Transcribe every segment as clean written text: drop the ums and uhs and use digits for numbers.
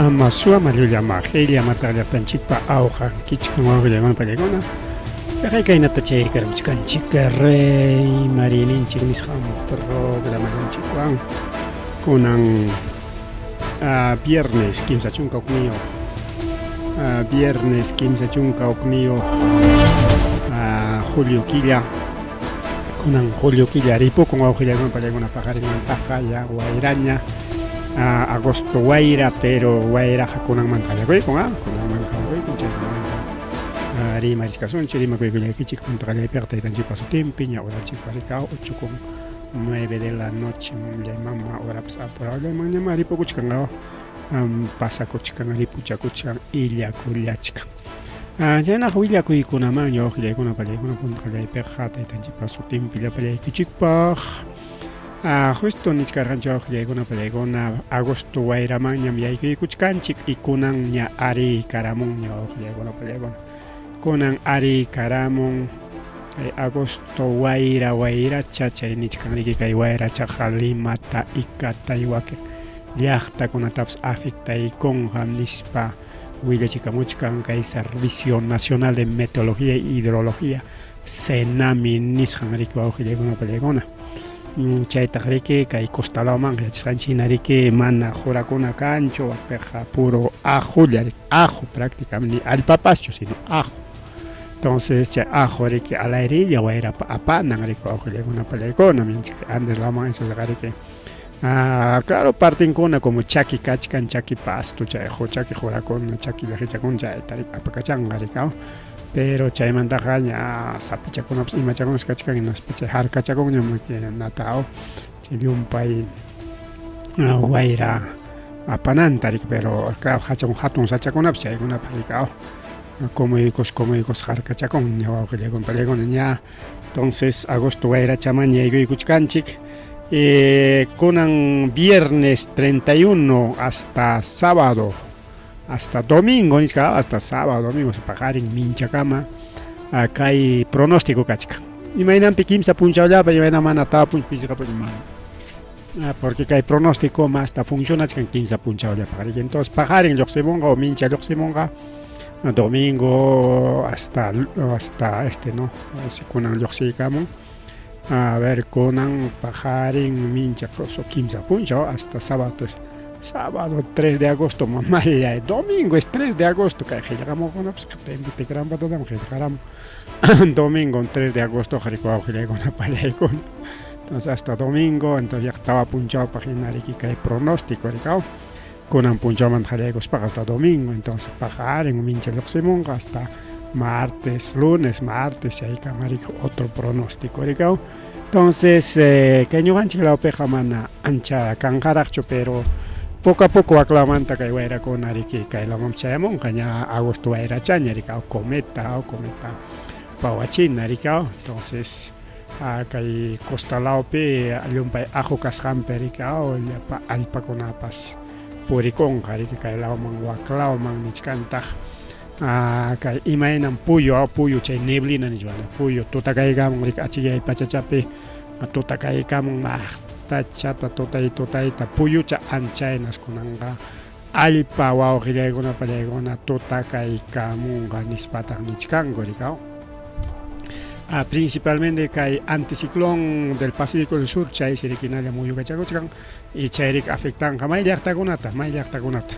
Mama suama llullama qillama llaqtanchikpa awqan kichkan wawqillaykuna pallaykuna yaqay kaynata chaykaramuchkanchik rey marininchik nisqan programallanchikwan kunan viernes 31 viernes 31 julio killa kunan julio killa ripukun wawqillaykuna pallaykuna paqarinmantaqa ya wayraña agosto wayra pero wayraqa kunanmanta qallakuykun kunanmanta qallakuykun chaykunamanta rimarichkasunchik rimakuykullaykichik punta qallaypiqa taytanchikpa sutinpi ña horanchikpa rikaw 8 con 9 de la noche mama horapas apurawllamanñama ripukuchkan pasakuchkan ripuchakuchkan illakullachkan. Chaynaqa willakuykunaman wawqillaykuna pallaykuna punta qallaypiqa taytanchikpa sutinpi llapallaykichikpaq. Justo nichkarqanchik wawqillaykuna pallaykuna agosto wayramanñam yaykuykuchkanchik y kunanña ariykaramunña wawqillaykuna pallaykuna. Kunan ariykaramun kay agosto wayra wayracha chay nichkan riki kay wayrachaqa Limata Icata y wakin llaqtakunatapas afectaykunqa nispa willachikamuchkan kay Servicio Nacional de Meteorología y Hidrología SENAMI nisqan riki wawqillaykuna pallaykuna. Chaytaq riki kay costa lawmanqa yachasqanchik hina riki mana qurakuna kanchu wakpiqa puro ajulla riki ajo prácticamente ni allpapaschu sino ajo. Entonces chay ajo riki alayrilla wayrapa apanan riki wawqillaykuna pallaykuna mientras que Andes lawman eso riki claro partinkuna como chaki kachkan chaki pasto chay chaki qurakuna chaki llaqichakuna chayta apakachanqa riki pero chaymantaqa ña sapichakunapas imachakunapas kachkan hinaspa chay harkachakunñam nata chay llumpay wayra apananta riki pero claro hatun sachakunapas chaykunapas riki kumuykus kumuykus harkachakun ña wawqillaykuna pallaykuna ña entonces agosto wayrachaman yaykuykuchkanchik kunan viernes 31 hasta sábado hasta domingo nisqa hasta sábado domingo paqarin minchakama kay pronóstico kachkan imaynanpi kimsa punchawllapa imayna mana tawa punchaw pichqa punchaw mana porque kay pronóstico masta funcionachkan kimsa punchawllapa riki entonces paqarin lluqsimunqa o mincha lluqsimunqa domingo hasta hasta este no si kunan lluqsiykamun a ver kunan paqarin mincha kimsa punchaw hasta sábado sábado 3 de agosto mamallay domingo es 3 de agosto kay qillqamuqkunapas qhipanpi tikrampatatam qillqaramun domingo 3 de agosto qhari wawqillaykuna pallaykuna entonces hasta domingo entonces yaqa tawa punchawpaq hina riki kay pronóstico rikaw kunan punchawmanta qallaykuspaqa hasta domingo entonces paqarin mincha lluqsimunqa hasta martes lunes martes chaykama riki otro pronóstico rikaw entonces kay ñuqanchik lawpiqa mana ancha kanqaraqchu pero poco a poco waklawmanta kay wayrakuna riki kay lawman chayamunqa ña agosto wayrachaña rikaw cometa cometa pawachina rikaw entonces kay costa lawpi llumpay ajo kasqanpi rikaw llapa allpakunapas purikunqa riki kay lawman waklawman nichkantaq kay imaynam puyu puyu chay neblina nispa puyu tutakaykamun riki achikyay pachachapi tutakaykamun maqtachata tutay tutayta puyucha anchaynas kunanqa allpa wawqillaykuna pallaykuna tutakaykamunqa nispataq nichkanku rikaw. Principalmente kay anticiclón del Pacífico del Sur chaysi riki hinalla muyukachakuchkan y chayrik afectanqa may llaqtakunata may llaqtakunata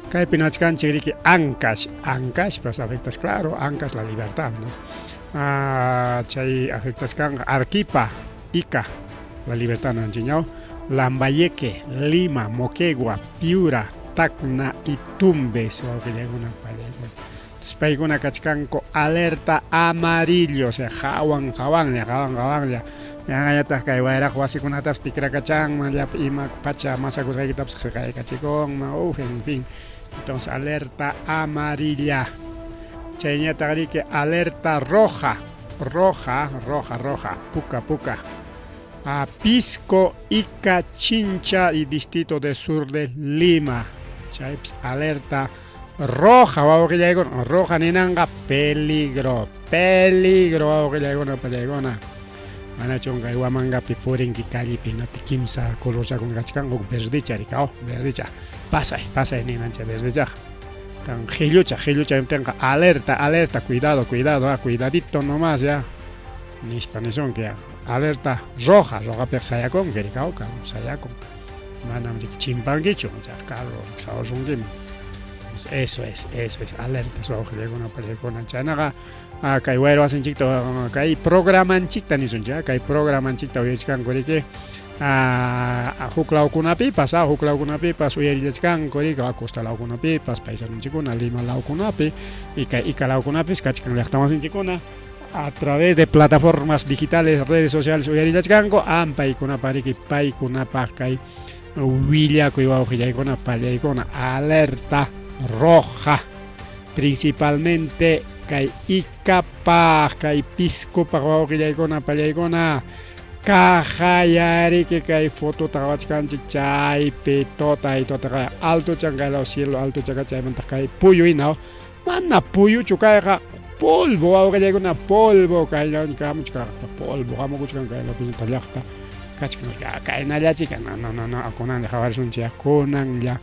kaypi nachkanchik riki Ancash Ancashpas afectas claro Ancash la Libertad no chay afectaskanqa Arequipa Ica la Libertad nanchiñaw Lambayeque Lima Moquegua Piura Tacna y Tumbes wawqillaykuna pallaykuna entonces paykuna kachkanku alerta amarillo o sea hawan hawanlla hawan hawanlla yanqañataq kay wayraq wasikunatapas tikrakachanman llapa ima pacha masakusqaykitapas qhiqaykachikunman uf en fin entonces alerta amarilla chayñataq riki alerta roja roja roja roja puka puka Pisco Ica Chincha y distrito de sur de Lima chaypis alerta roja wawqillaykuna roja ninanqa peligro peligro wawqillaykuna pallaykuna. Manachum kay Huamangapi purinki callepi nati kimsa colorchakuna kachkan huk verdecha rikaw, verdecha. Pasay, pasay ninancha verdechaqa. Tan qillucha, qillucha imtinqa alerta, alerta, cuidado, cuidado, ah, cuidadito nomás ya. Nispa nisunki ya. Alerta roja, rojapiqa sayakunki rikaw, sayakun. Manam riki chimpankichu, chay carro sawasunkiman. Eso es, eso es, alerta wawqillakuna pallakuna. Chaynaqa kay wayra wasinchikta kay programanchikta nisunchik, kay programanchikta uyarichkanku riki huk lawkunapipas, huk lawkunapipas uyarillachkanku riki, costa lawkunapipas, paisanunchikkuna, Lima lawkunapi, y kay Ica lawkunapis kachkan llaqtamasinchikkuna a través de plataformas digitales, redes sociales uyarillachkanku, paykunapaq riki paykunapaq kay willakuy wawqillaykuna pallaykuna alerta roja principalmente kay Icapaq kay Piscopaq wawqillaykuna pallaykuna kaqayariki kay fotota qawachkanchik chaypi totay totaqa altuchan kay law cielo altuchaqa chaymantaq kay puyu hina mana puyuchu kayqa polvo wawqillaykuna polvo kay kamuchkan polvo hamukuchkan kay lawpi llaqta kachkan kaynallachika no no no no kunanlla qhawarisunchik kunanlla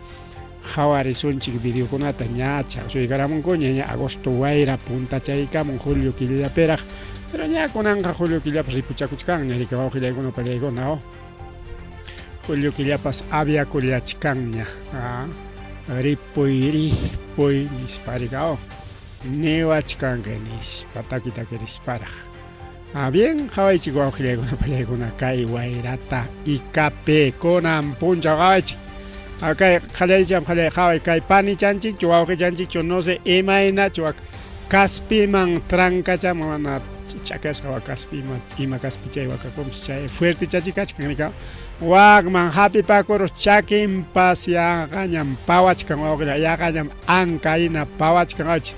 qhawarisunchik videokunata ña chaqsuykaramunkuña ña agosto wayra puntachaykamun julio killapiraq pero ña kunanqa julio killapas ripuchakuchkanña riki wawqillaykuna pallaykuna oh. Julio killapas aviakullachkanña ripuy ripuy nispa rika oh. Niwachkanki nispa taki takirisparaq. Ah, bien, qhawaychik wawqillaykuna pallaykuna kay wayrata Icapi kunan punchaw qhawaychik. Kay qallaycham qallay qhaway kay panichanchikchu wawqichanchikchu no sé imaynachu wak kaspiman trancachaman mana chakasqa wak kaspiman ima kaspi chay wakakunpis chay fuerte chachi kachkan rika wakman hapipakurus chakinpas yaqañam pawachkan wawqilla yaqañam anka hina pawachkan qhawaychik.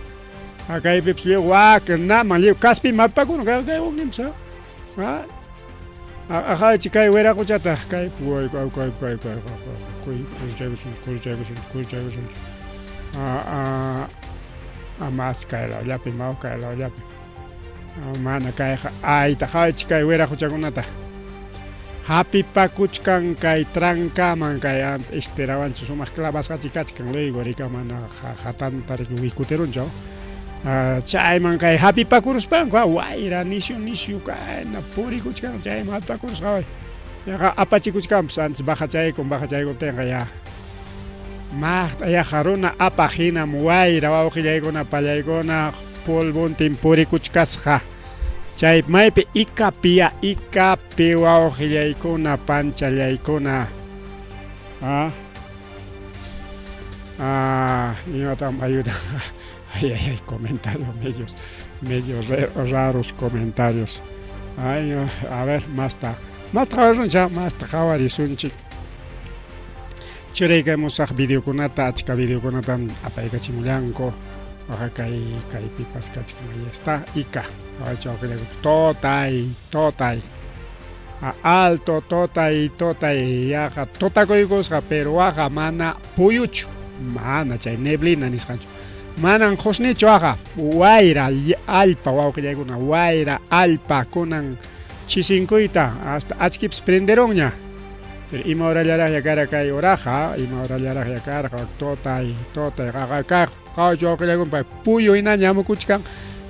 Kaypipas lliw waknaman lliw kaspiman hapipakurun kay kay hukninpas qhawaychik kay wiraquchata kay kay kay kay kay kurchaykusunchik kurchaykusunchik mas kay lawllapi maw kay lawllapi mana kayqa ayta qhawaychik kay wiraquchakunata hapipakuchkan kay trancaman kay esterawanchu sumaq clavasqachik kachkan luego rika mana hatanta riki wikutirunchu chayman kay hapipakuruspanku wayra nisyu nisyu kayna purikuchkan chayman hapipakurus qhaway yaqa apachikuchkanpas antes bajachaykun bajachaykuptinqa ya maqt'a yaqa runa apaq hinam wayra wawqillaykuna pallaykuna polvontin purikuchkasqa chay maypi Icapiya Icapi wawqillaykuna panchallaykuna imatam ayuda ay ay ay comentarios medios medios raros comentarios ay a ver masta masta qhawarisunchik masta qhawarisunchik churaykamusaq videokunata achka videokunatam apaykachimullanku waqa kay kaypipas kachkan ahí está Ica totay totay alto totay totay yaqa totakuykusqa pero waqa mana puyuchu mana chay neblina nisqanchu manan qusnichu waqa wayra allpa wawqillaykuna wayra allpa kunan chisinkuyta hasta achkipas prenderunña pero ima horallaraqya kara kay horaqa ima horallaraqya karqa totay totay qaqa kaq qhawach wawqillaykuna puyu hinaña hamukuchkan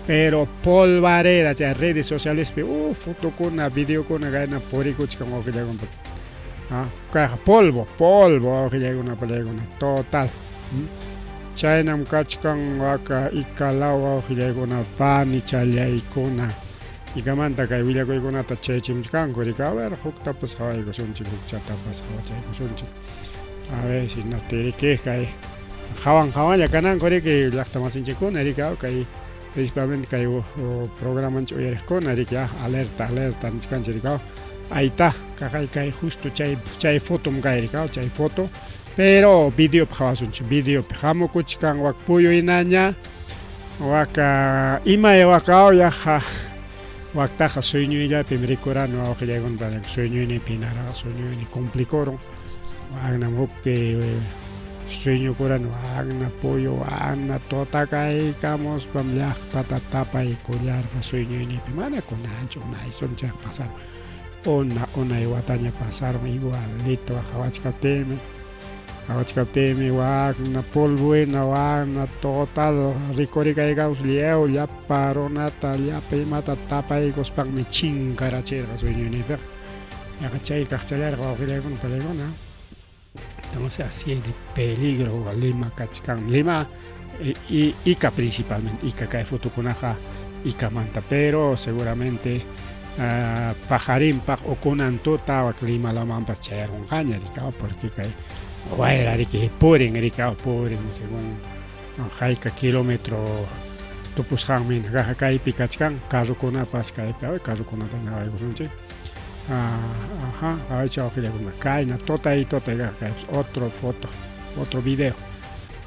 pero polvareda chay redes socialespi fotokuna videokuna kayna purikuchkan wawqillaykuna kayqa polvo polvo wawqillaykuna pallaykuna total chaynam kachkan waka Ica law wawqillaykuna panichallaykuna Icamanta kay willakuykunata chaychimuchkanku rika a ver huktapas qhawaykusunchik hukchatapas qhawachaykusunchik a ver si no tiriki kay qhawan qhawanlla kananku riki llaqta masinchikkuna riki kay principalmente kay programanchik uyariqkuna riki alerta alerta nichkanchik riki ayta kaqay kay justo chay chay fotom kay riki chay foto pero videopi qhawasunchik videopi hamukuchkan wak puyu hinaña waka imay waka yaqa waktaqa sueñoyllapim rikurani wawqillaykuna sueñoyninpi hinaraq sueñoyni cumplikurun waknam hukpi Sueñokurani wakna puyu wakna totakaykamuspam llaqtata tapaykullarqa sueñoyniypi mana kunanchu unay sunchaq pasarun una unay wataña pasarun igualito qawachkaptiymi qawachkaptiymi wakna polvohina wakna total rikurikaykamus lliw llapa runata llapa imata tapaykuspanmi chinkarachirqa sueñoyniypiqa yaqa chay kaqchallarqa wawqillaykuna palaykuna. Entonces así es de peligro Lima kachkan. Lima y Ica principalmente. Ica kay fotokunaqa Icamanta, pero seguramente uh, paqarinpaq o kunan tuta wak Lima lawmanpas chayarunqaña rikaw porque kay wayra riki purin rikaw purin según hayka kilómetro tupusqanmi kaqa kaypi kachkan carrokunapas kaypi carrokunata ñawaykusunchik. Ajá, aycha waqillakuna kayna totay totay kaypas otro foto, otro video.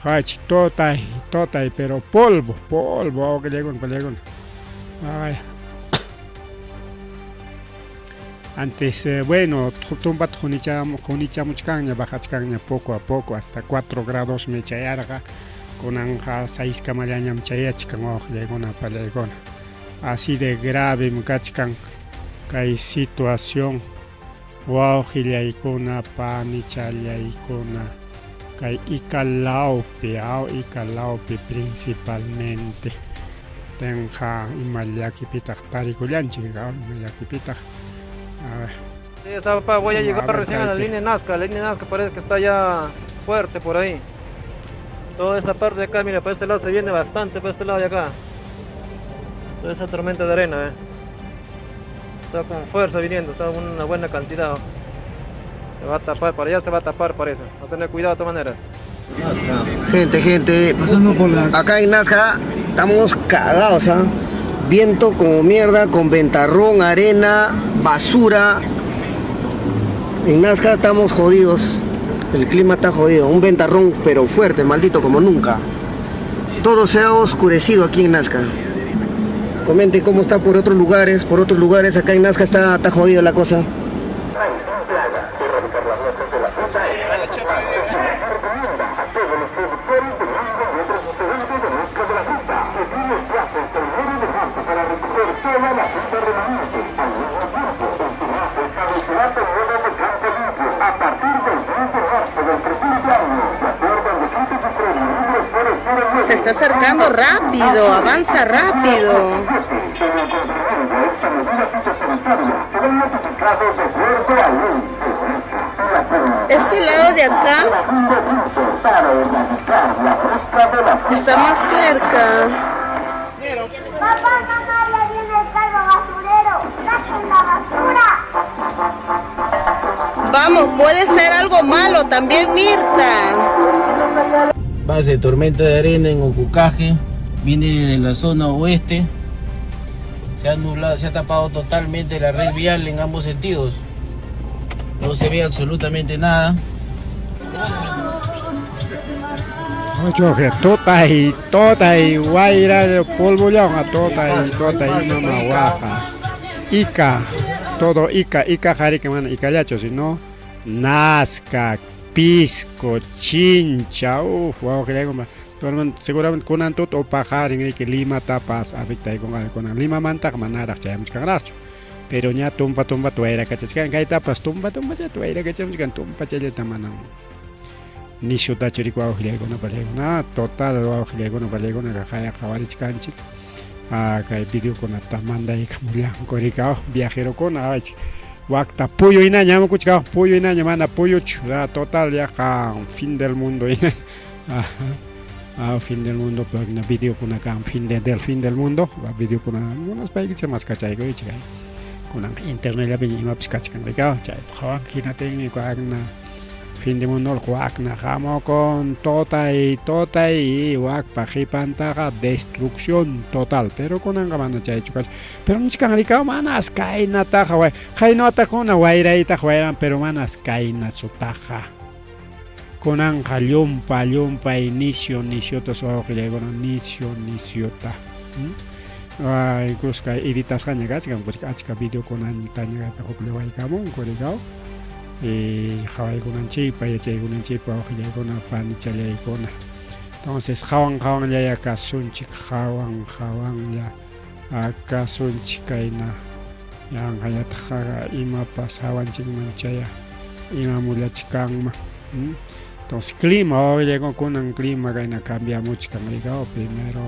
Hach totay totay pero polvo, polvo waqillakuna pallakuna. Ay. Antes, eh, bueno, tumpata qunichamuchkanña, bajachkanña poco a poco, hasta 4 grados me chayarqa. Kunanqa 6 kamallañam chayachkan wawqillaykuna pallaykuna. Así de gravem kachkan kay situación wawqillaykuna panichallaykuna kay Ica lawpi aw Ica lawpi principalmente tenqa ima llakipitaq tarikullanchik aw ima llakipitaq. Sí, está, papá, voy a llegar recién a la línea Nazca. La línea Nazca parece que está ya fuerte por ahí. Toda esta parte de acá, mira, para este lado se viene bastante, para este lado de acá. Toda esa tormenta de arena, eh. Está con fuerza viniendo, está una buena cantidad. Se va a tapar, para allá se va a tapar parece. Vamos a tener cuidado de todas maneras. Gente, gente, acá en Nazca estamos cagados, ¿ah? Viento como mierda, con ventarrón, arena, basura. En Nazca estamos jodidos. El clima está jodido. Un ventarrón, pero fuerte, maldito, como nunca. Todo se ha oscurecido aquí en Nazca. Comenten cómo está por otros lugares. Por otros lugares, acá en Nazca está, está jodida la cosa. Se está acercando rápido, avanza rápido. Este lado de acá está más cerca. Papá, mamá, ya viene el carro basurero. ¡Saquen la basura! Vamos, puede ser algo malo también, Mirta. Base de tormenta de arena en Ocucaje, viene de la zona oeste. Se ha nublado, se ha tapado totalmente la red vial en ambos sentidos. No se ve absolutamente nada. Totay, totay, wayra, polvollawan, totay, totay, mama waqa. Ica, todo Ica, Ica jarika mana Icallachu, sino Nazca, Pisco, Chincha, uff, wawqillaykuna seguramente, seguramente kunan tuta o paqarin riki Limatapas afectaykunqa kunan Limamantaqa manaraq chayamuchkanraqchu. Pero ña tumpa tumpata wayrakachachkan kaytapas tumpa tumpachata wayrakachamuchkan tumpachallata manam nishutachu riki wawqillaykuna pallaykuna total wawqillaykuna pallaykuna qaya qhawarichkanchik kay videokunata mandaykamullanku riki viajerokuna aychik wakta puyu hinaña hamukuchka puyu hinaña mana puyuchu total yaqa fin del mundo hina fin del mundo videokuna kan fin de, del fin del mundo videokuna munaspa maskachaykuychik kunan internetllapi imapas kachkan riki chaypi qhawanki hinatinmi wakna fin del mundo wakna hamukun totay totay y wakpa qipantaqa destrucción total pero kunanqa mana chaychu kachkan pero nichkan riki manas kaynataqa qaynawatakuna wayraytaqa wayran pero manas kaynachutaqa kunanqa llumpa llumpay nisyu nisyuta wawqillaykuna nisyu nisyuta. Incluso kay editasqaña kachkan porque achka videokunataña hukllawaykamunku rikaw. Qhawaykunanchikpa, yachaykunanchikpa wawqillaykuna, panichallaykuna. Entonces qhawan qhawanllaya kasunchik, qhawan qhawanlla kasunchik kayna yanqallataq imapas hawanchikman chaya ima mullachikanman. Entonces clima wawqillaykuna kunan clima kayna cambiamuchkan rikaw primero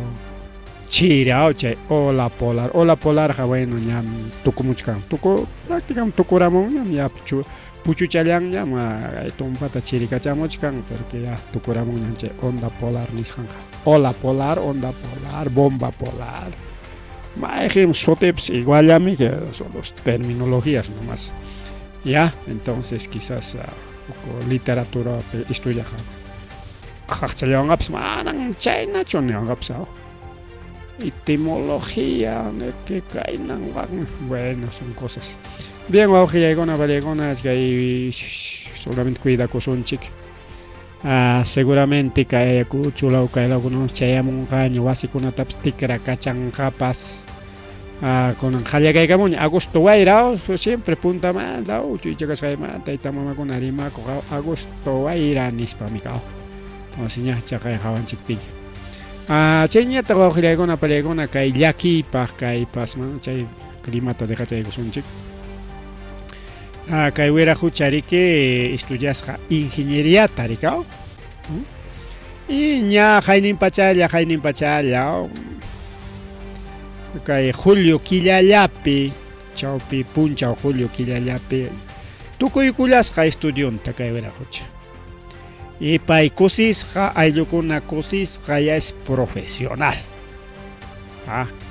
chiraw chay ola polar, ola polarqa bueno ñam tukumuchkan, tuku prácticamente tukuramunñam ya puchuchallanñam tumpata chirikachamuchkan porque ya tukuramunñam chay onda polar nisqanqa, ola polar, onda polar, bomba polar, mayqin sutipas iguallami que son los terminologías nomás, ya, entonces quizás huk literaturapi estudiaqa qaqchallawanqapas manan chaynachu niwanqapas etimología que kaynan bueno son cosas bien wawqillaykuna pallaykuna kay solamente cuidakusunchik seguramente kay Ayacucho law kay lawkunaman chayamunqaña wasikunatapas tikrakachanqapas kunan qallakaykamunña agosto wayra siempre puntamanta uchuycha kasqaymanta tayta mamakuna rimakuq agosto wayra nispami kaw entonces ña chaqay qawanchikpiña chayñataq wawqillaykuna pallaykuna kay llakiypaq kaypas mana chay climata deqachaykusunchik kay wiraqucha riki estudiasqa ingenieriata rikaw y ña qaynin pachalla qaynin pachalla kay julio killallapi chawpi punchaw julio killallapi tukuykullasqa estudionta kay wiraqucha y pay kusisqa ayllukuna kusisqa ya es profesional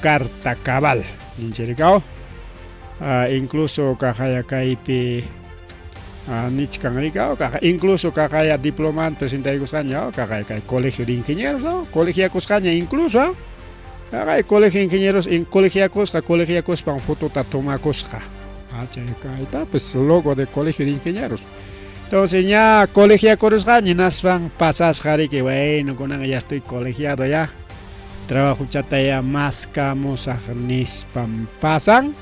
carta cabal ninchirikaw incluso kaqaya kaypi nichkan rikaw kaqa incluso kaqaya diplomanta presentaykusqaña kaqaya kay colegio de ingenieros no colegiakusqaña incluso kaqay colegio de ingenieros en colegiakusqa colegiakuspan fotota tomakusqa chay kayta pues logo de colegio de ingenieros entonces ña colegiakurusqaña hinaspan pasasqa riki bueno kunanqa ya estoy colegiado ya trabajuchataya maskamusaq nispam pasan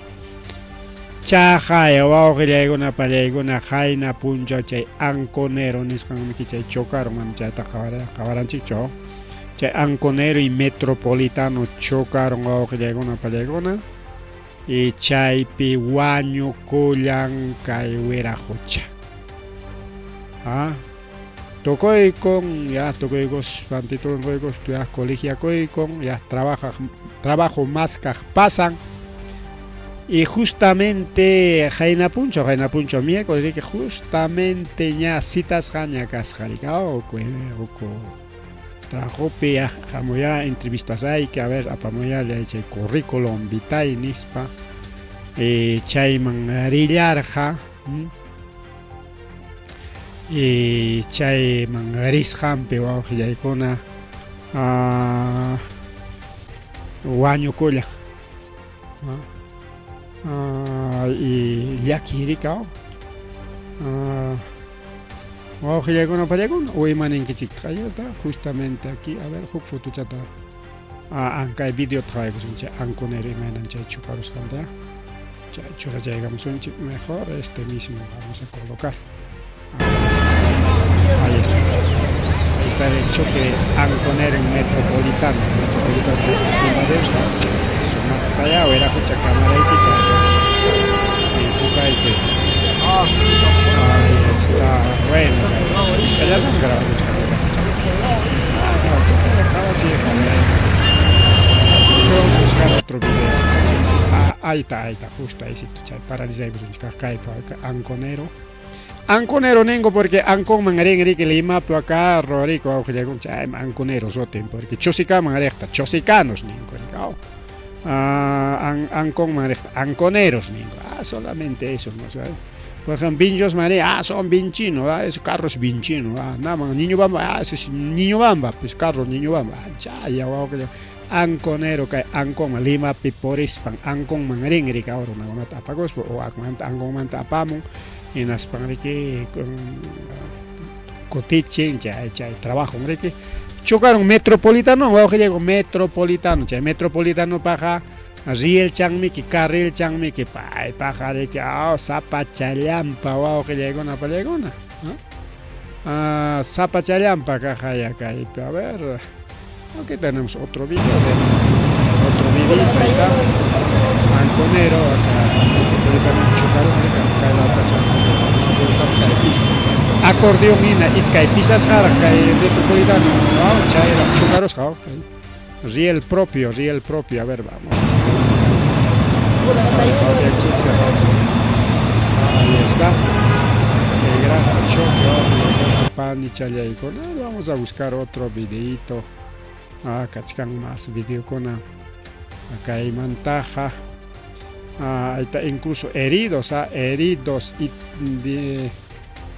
chaqay wawqillaykuna pallaykuna qayna punchaw chay anconero nisqanmiki chay chocaron mana chayta qawaranchikchu chay anconero y metropolitano chocaron wawqillaykuna pallaykuna y chaypi wañukullan kay wiraqucha tukuykun ya tukuykuspan titulun ya colegiakuykun ya trabaja trabajo maskaq pasan y justamente qayna punchaw qayna punchaw miércoles riki justamente ña citasqaña kasqa riki uku trabajopi ya hamuya entrevistasayki a ver apamuya chay currículum vitae nispa chayman rillarqa y chayman risqanpi wawqillaykuna wañukulla y llaki rikaw wawqillaykuna pallaykuna o ima ninkichiktaq ahí está justamente aquí a ver huk fotochata kay videota qhawaykusunchik anconero imaynan chay chukarusqanta chay churachaykamusunchik mejor este mismo vamos a colocar ahí está ahí está el choque anconero en metropolitano metropolitano sumaqtaya wiraqucha camaraykita enfocaypi ahí está bueno iskallatan grabamuchkan vamos a buscar otro video ahí está justo ahí chay paralizaykusunchik kaypa anconero anconero ningo porque anconman rin riki Limapi carro rico wawqillaykuna chayman anconero sutin porque Chosicaman riqta chosicanos ninko rikaw anconman riqta anconeros ninko solamente eso no sabes por ejemplo vinchos María son vinchino ese carro es vinchino nada niño bamba ese es niño bamba pues carro niño bamba chaya wawqilla anconero kay anconman Limapi purispan anconman rin rikaw runakunata apakuspa o akmanta anconmanta apamun hinaspan riki kutichin chay chay trabajo riki chocaron metropolitano wawqillayku metropolitano chay metropolitanopaqa Rielchanmiki, carrilchanmiki, paypaq riki, aw, sapachallampa wawqillaykuna pallaykuna. Ah, sapachallampa kaqaya kaypi. A ver, aquí tenemos otro video de otro video ahí está. Anconero, acá, acordeón hina iskay pisasqaraq kay metropolitano, chayraq chocarusqa, kay riel propio, riel propio, a ver, vamos. Ahí está. Qué gran choque, panichallaykuna. Vamos a buscar otro videito. Ah, kachkan más videokuna. Kaymantaqa. Ah, ahí está, incluso heridos, ah, heridos y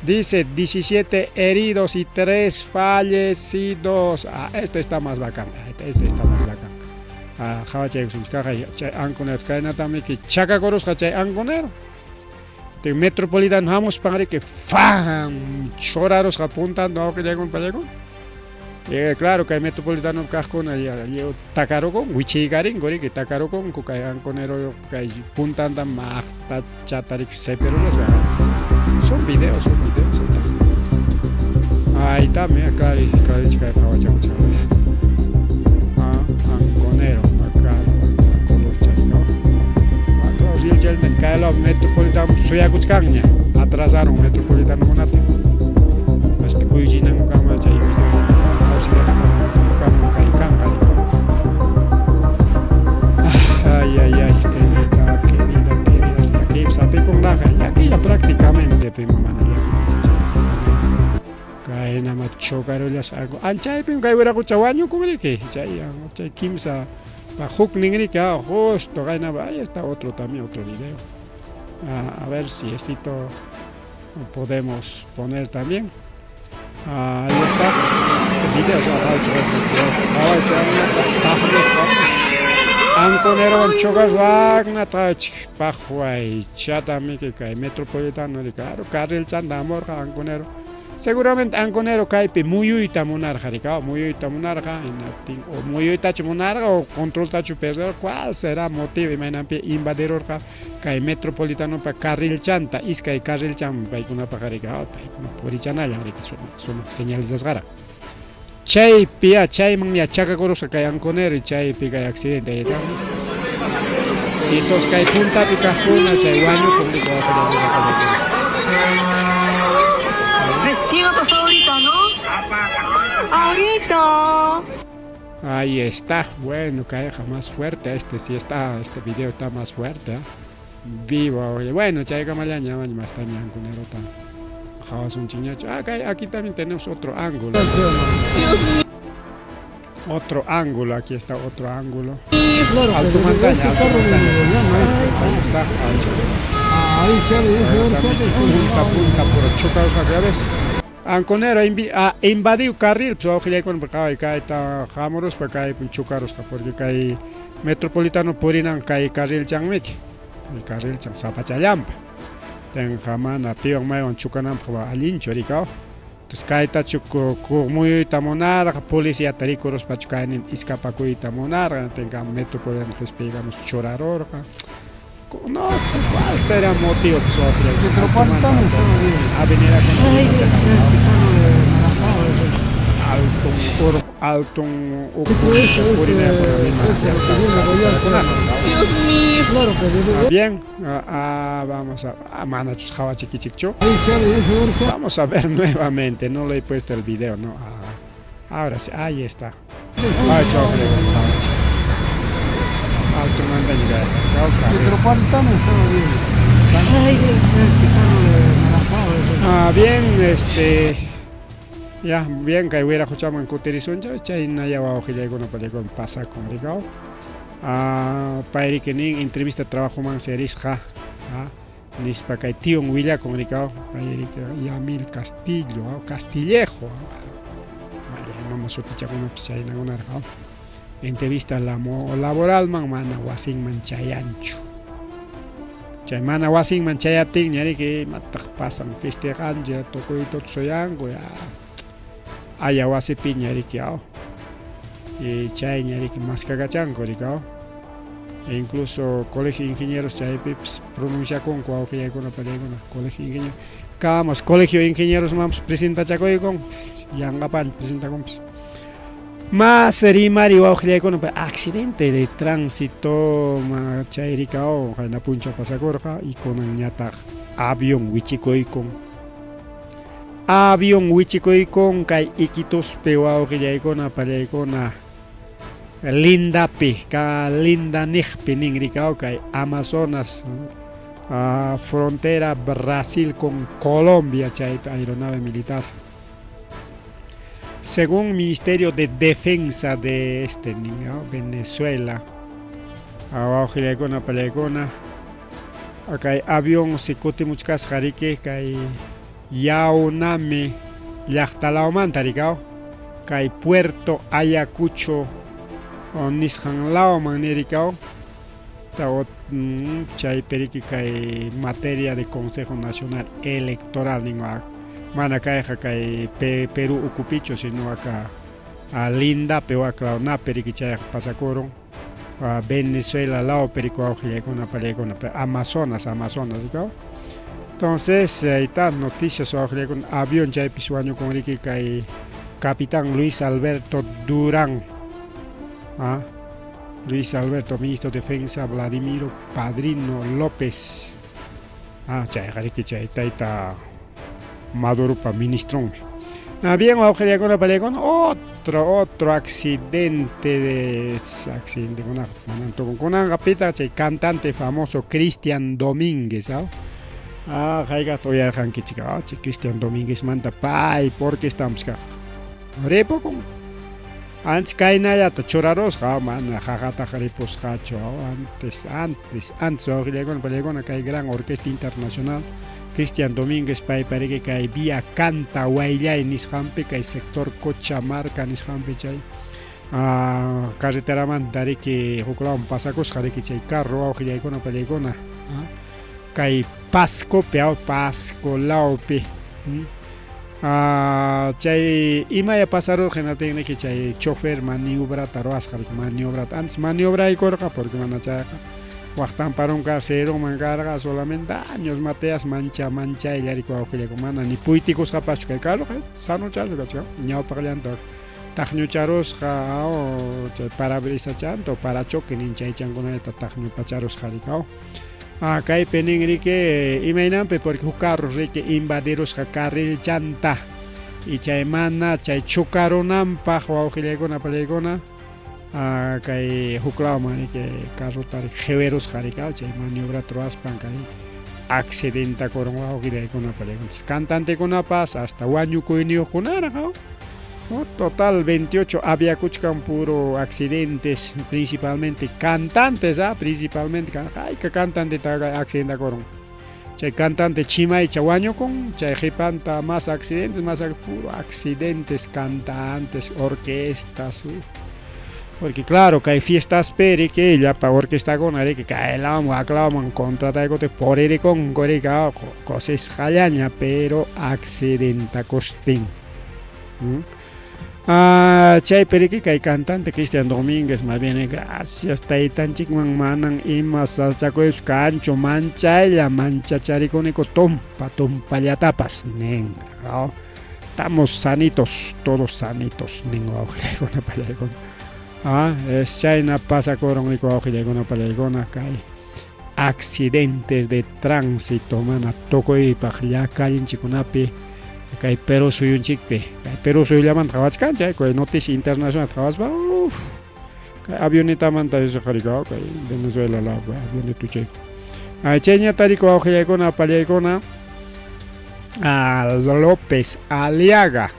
dice 17 heridos y 3 fallecidos. Ah, este está más bacán. Este está más bacán. Ah, chay chay anconero kaynatamiki chakakurusqa chay anconero. Te metropolitano hamuspan que fam chorarusqa puntando awqillaykum pallaykum. Claro kay metropolitano kaqkuna takarukun wichiykarinku riki takarukunku kay anconero kay puntanta maqta chatarik seperurasqa. Son videos, son videos. Ahí está, mira, claro, claro, kay qhawachakuchkapas. Ah, anconero, acá, color chayka. Acá rielchalman kaylaw metropolitano suyakuchkanña. Atrasaron metropolitano kunata. Hasta kuyuchinankama chay kay kanqa. Ay, ay, ay, qué vida, qué vida, qué vida. Hasta aquí, sapikunnaqa, llakilla prácticamente pima mana llaki. Kaynama chocarollas algo. Anchaypim kay wiraqucha wañukun riki. Chay, chay kimsa pa huknin riki, ah, justo kaynama. Ahí está otro también, otro video. Ah, a ver si estito podemos poner también. Ah, ahí está. El video Anconero chocas wagna tach pajuay chatamiki kay metropolitano claro carril chanta amorqa anconero. Seguramente anconero kaypi muyuyta munarqa rika muyuyta munarqa hinaptin o muyuytachu munarqa o controltachu perder cuál será motivo imaynanpi invadirurqa kay metropolitanopa carril chanta iskay carril chan paykunapaq rika paykuna purichanallan riki sumaq sumaq señalizasqara. Chaypi ya chayman ya chakakurusqa kay anconero y chaypi kay accidente ahí está. Y entonces kay puntapi kaqkuna chay wañukun riki. Recién ha pasado ahorita, ¿no? Ahorita. Ahí está. Bueno, kayqa más fuerte. Este sí está, este video está más fuerte. ¿Eh? Vivo. Oye. Bueno, chaykamallaña más anconerota. Hawasunchikñachu. Ah, aquí también tenemos otro ángulo. Otro ángulo, aquí está otro ángulo. Alto montaña, alto montaña. Ahí está. Ahí punta, punta, por chocados acá, ¿ves? Anconero invadiu carril, pues awqillaykuna kay kayta hamuruspa kaypi chocarusqa porque kay metropolitano purinan kay carril chanmiki. Kay carril chan sapachallampa. Tenqa mana piwan maywan chocananpaq allinchu rikaw. Entonces kaytachu muyuyta munarqa policiata rikuruspachu kaynin iskapakuyta munarqa tenqa metropolitano qispiykamus churarurqa. No sé cuál será el motivo pues Avenida Alto alto Bien, vamos a manachus jawachikichikchu. Vamos a ver nuevamente, no le he puesto el video, no. Ahora sí, ahí está. Alto montaña. Ah, bien, ya, bien, kay wiraquchaman kutirisunchik, chayna wawqillaykuna pallaykuna pasakun rikaw. Ah, payriki nin entrevista trabajoman serisqa, nispa kay tion willakun rikaw, payriki Yamil Castillo, Castillejo, mama sutichakunapas chaynakunarqa. Entrevista laboralman mana wasinman chayanchu. Chay mana wasinman chayaptinña riki imataq pasan festejanchu tukuyta suyanku ya. Aya wasipiña riki aw. Y chayña riki maskakachanku riki aw. Incluso Colegio de Ingenieros chaypipas pronunciakunku wawqillaykuna pallaykuna Colegio de Ingenieros. Kamas Colegio de Ingenieros mampas presentachakuykun yanqapani presentakunpas. Mas rimari wawqillaykuna accidente de tránsito ma chay rikao qayna punchaw pasakurqa y kunanñataq avión wichikuykun. Avión wichikuykun kay Iquituspi wawqillaykuna pallaykuna lindapi ka linda niqpi nin rikao kay Amazonas frontera Brasil con Colombia chaypi aeronave militar. Según Ministerio de Defensa de este Venezuela, wawqillaykuna pallaykuna kay avión si kutimuchkasqa riki kay Yaunami llaqtalawmanta rikaw kay Puerto Ayacucho nisqan lawman nirikaw chaypi riki kay materia de Consejo Nacional Electoral nin mana kayqa kay Perú ukupichu sino aka lindapi waklawnapi riki chayqa pasakurun Venezuela lawpi riki wawqillaykuna pallaykuna Amazonas Amazonas rikaw entonces ahí está noticias wawqillaykuna avión chaypis wañukun riki kay capitán Luis Alberto Durán Luis Alberto ministro de Defensa Vladimiro Padrino López chayqa riki chay tayta Maduropa ministronmi. Bien wawqillaykuna pallaykuna otro otro accidente de accidente manan tukun kunanqa pitaq chay cantante famoso Cristian Domínguez hayk'aqta uyarqankichik chay Cristian Domínguezmanta pay porque estamos kaq ripukun antes kaynallata churarusqa mana qaqataqa ripusqachu antes antes antes wawqillaykuna pallaykuna kay gran orquesta internacional Cristian Domínguez paypa riki kay vía Canta Huayllay nisqanpi kay sector Cochamarca nisqanpi chay carreteramanta riki huklawan pasakusqa riki chay carro wawqillaykuna pallaykuna kay Pascopi Pasco lawpi chay imaya pasarurqa hinaptin riki chay chofer maniobrata ruwasqa riki maniobrata antes maniobraykurqa porque mana chayqa waqtanparunqa cerroman karqa solamente años Mateas mancha manchaylla riki wawqillaykuna mana ni puytikusqapaschu kay carroqa sanuchasqa kachkan ñawpaqllanta taqñucharusqa chay parabrisa chanto parachoque nin chaychankunata taqñupacharusqa riki kaypi nin riki imaynanpi porque huk carro riki invadirusqa carrilchanta y chay mana chay chocarunanpaq wawqillaykuna pallaykuna kay huklawman riki carrota riki qiwirusqa riki chay maniobrata ruwaspan kay accidentakurun wawqillaykuna pallaykuna cantantekunapas hasta wañukuyniyuqkunaraq total 28 aviakuchkan puro accidentes principalmente cantantes principalmente hayka cantantetaqa accidentakurun chay cantante chimaycha wañukun chay qhipanta más accidentes más puro accidentes cantantes orquestas porque claro kay fiestaspi riki llapa orquestakuna riki kaylawan waklawan contrataykuti puririkunku riki kusisqallaña pero accidentakustin chaypi riki kay cantante Cristian Domínguez más bien gracias taytanchikman manan ima sasachakuypas kanchu manchaylla manchacharikuniku tumpa tumpallatapas nin estamos sanitos todos sanitos nin wawqillaykuna pallaykuna es chayna pasakurun riki wawqillaykuna pallaykuna kay accidentes de tránsito mana tukuypaq llakallinchikkunapi kay Perú suyunchikpi kay Perú suyullamanta qhawachkanchik kay noticia internacional qhawaspa uf kay avionetamanta kay Venezuela lawpi avioneta chay chayñata riki wawqillaykuna pallaykuna López Aliaga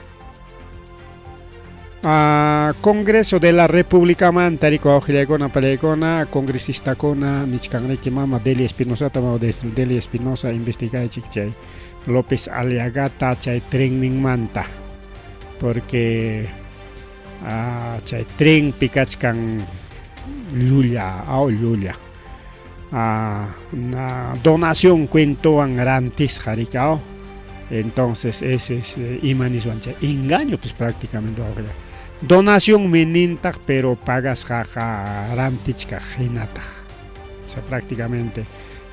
Congreso de la República manta riki wawqillaykuna pallaykuna congresistakuna nichkanriki mama Delia Espinosata mama Delia Espinosa investigaychik chay López Aliagata chay trenninmanta porque chay trenpi kachkan llulla llulla donación cuentowan rantisqa riki entonces ese es ima niswan chay engaño pues prácticamente wawqilla donación nintaq pero pagasqaqa rantichkaq hinataq. O sea, prácticamente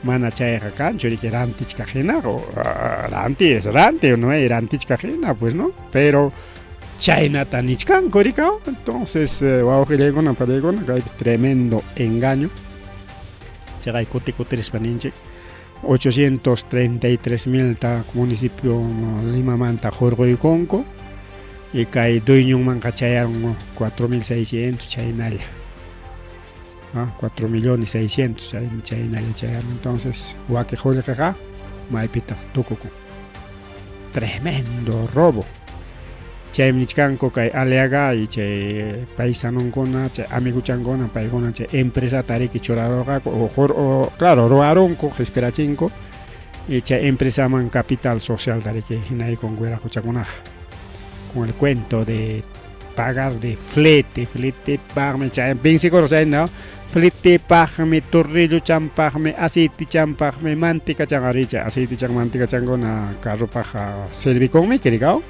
mana chayqa kanchu, riki rantichkaq hinaqa, ranti es ranti, no rantichkaq hina, pues no, pero chaynata nichkanku, rika, entonces wawqillaykuna, paniykuna, kaypi tremendo engaño, chaqay kuti kutirispa ninchik, 833 milta municipio Limamanta hurquykunku, y kay dueñonmanqa chayarun 4600 chaynalla. ¿Ah? 4 millones 600 chaynalla chayarun. Entonces, waki qullqiqa maypitaq tukukun. Tremendo robo. Chaymi nichkanku kay Aliaga y chay paisanonkuna, chay amiguchankuna, paykuna chay empresata riki churarurqaku o, claro, ruwarunku, qispirachinku y chay empresaman capital social riki hinaykunku wiraquchakunaqa con el cuento de pagar de flete, flete paqmi chay vencicurqa chay no, flete paqmi, torrilluchanpaqmi, aceitichanpaqmi, manticachan ari chay aceitichan manticachankuna carropaq servikunmi rikaw,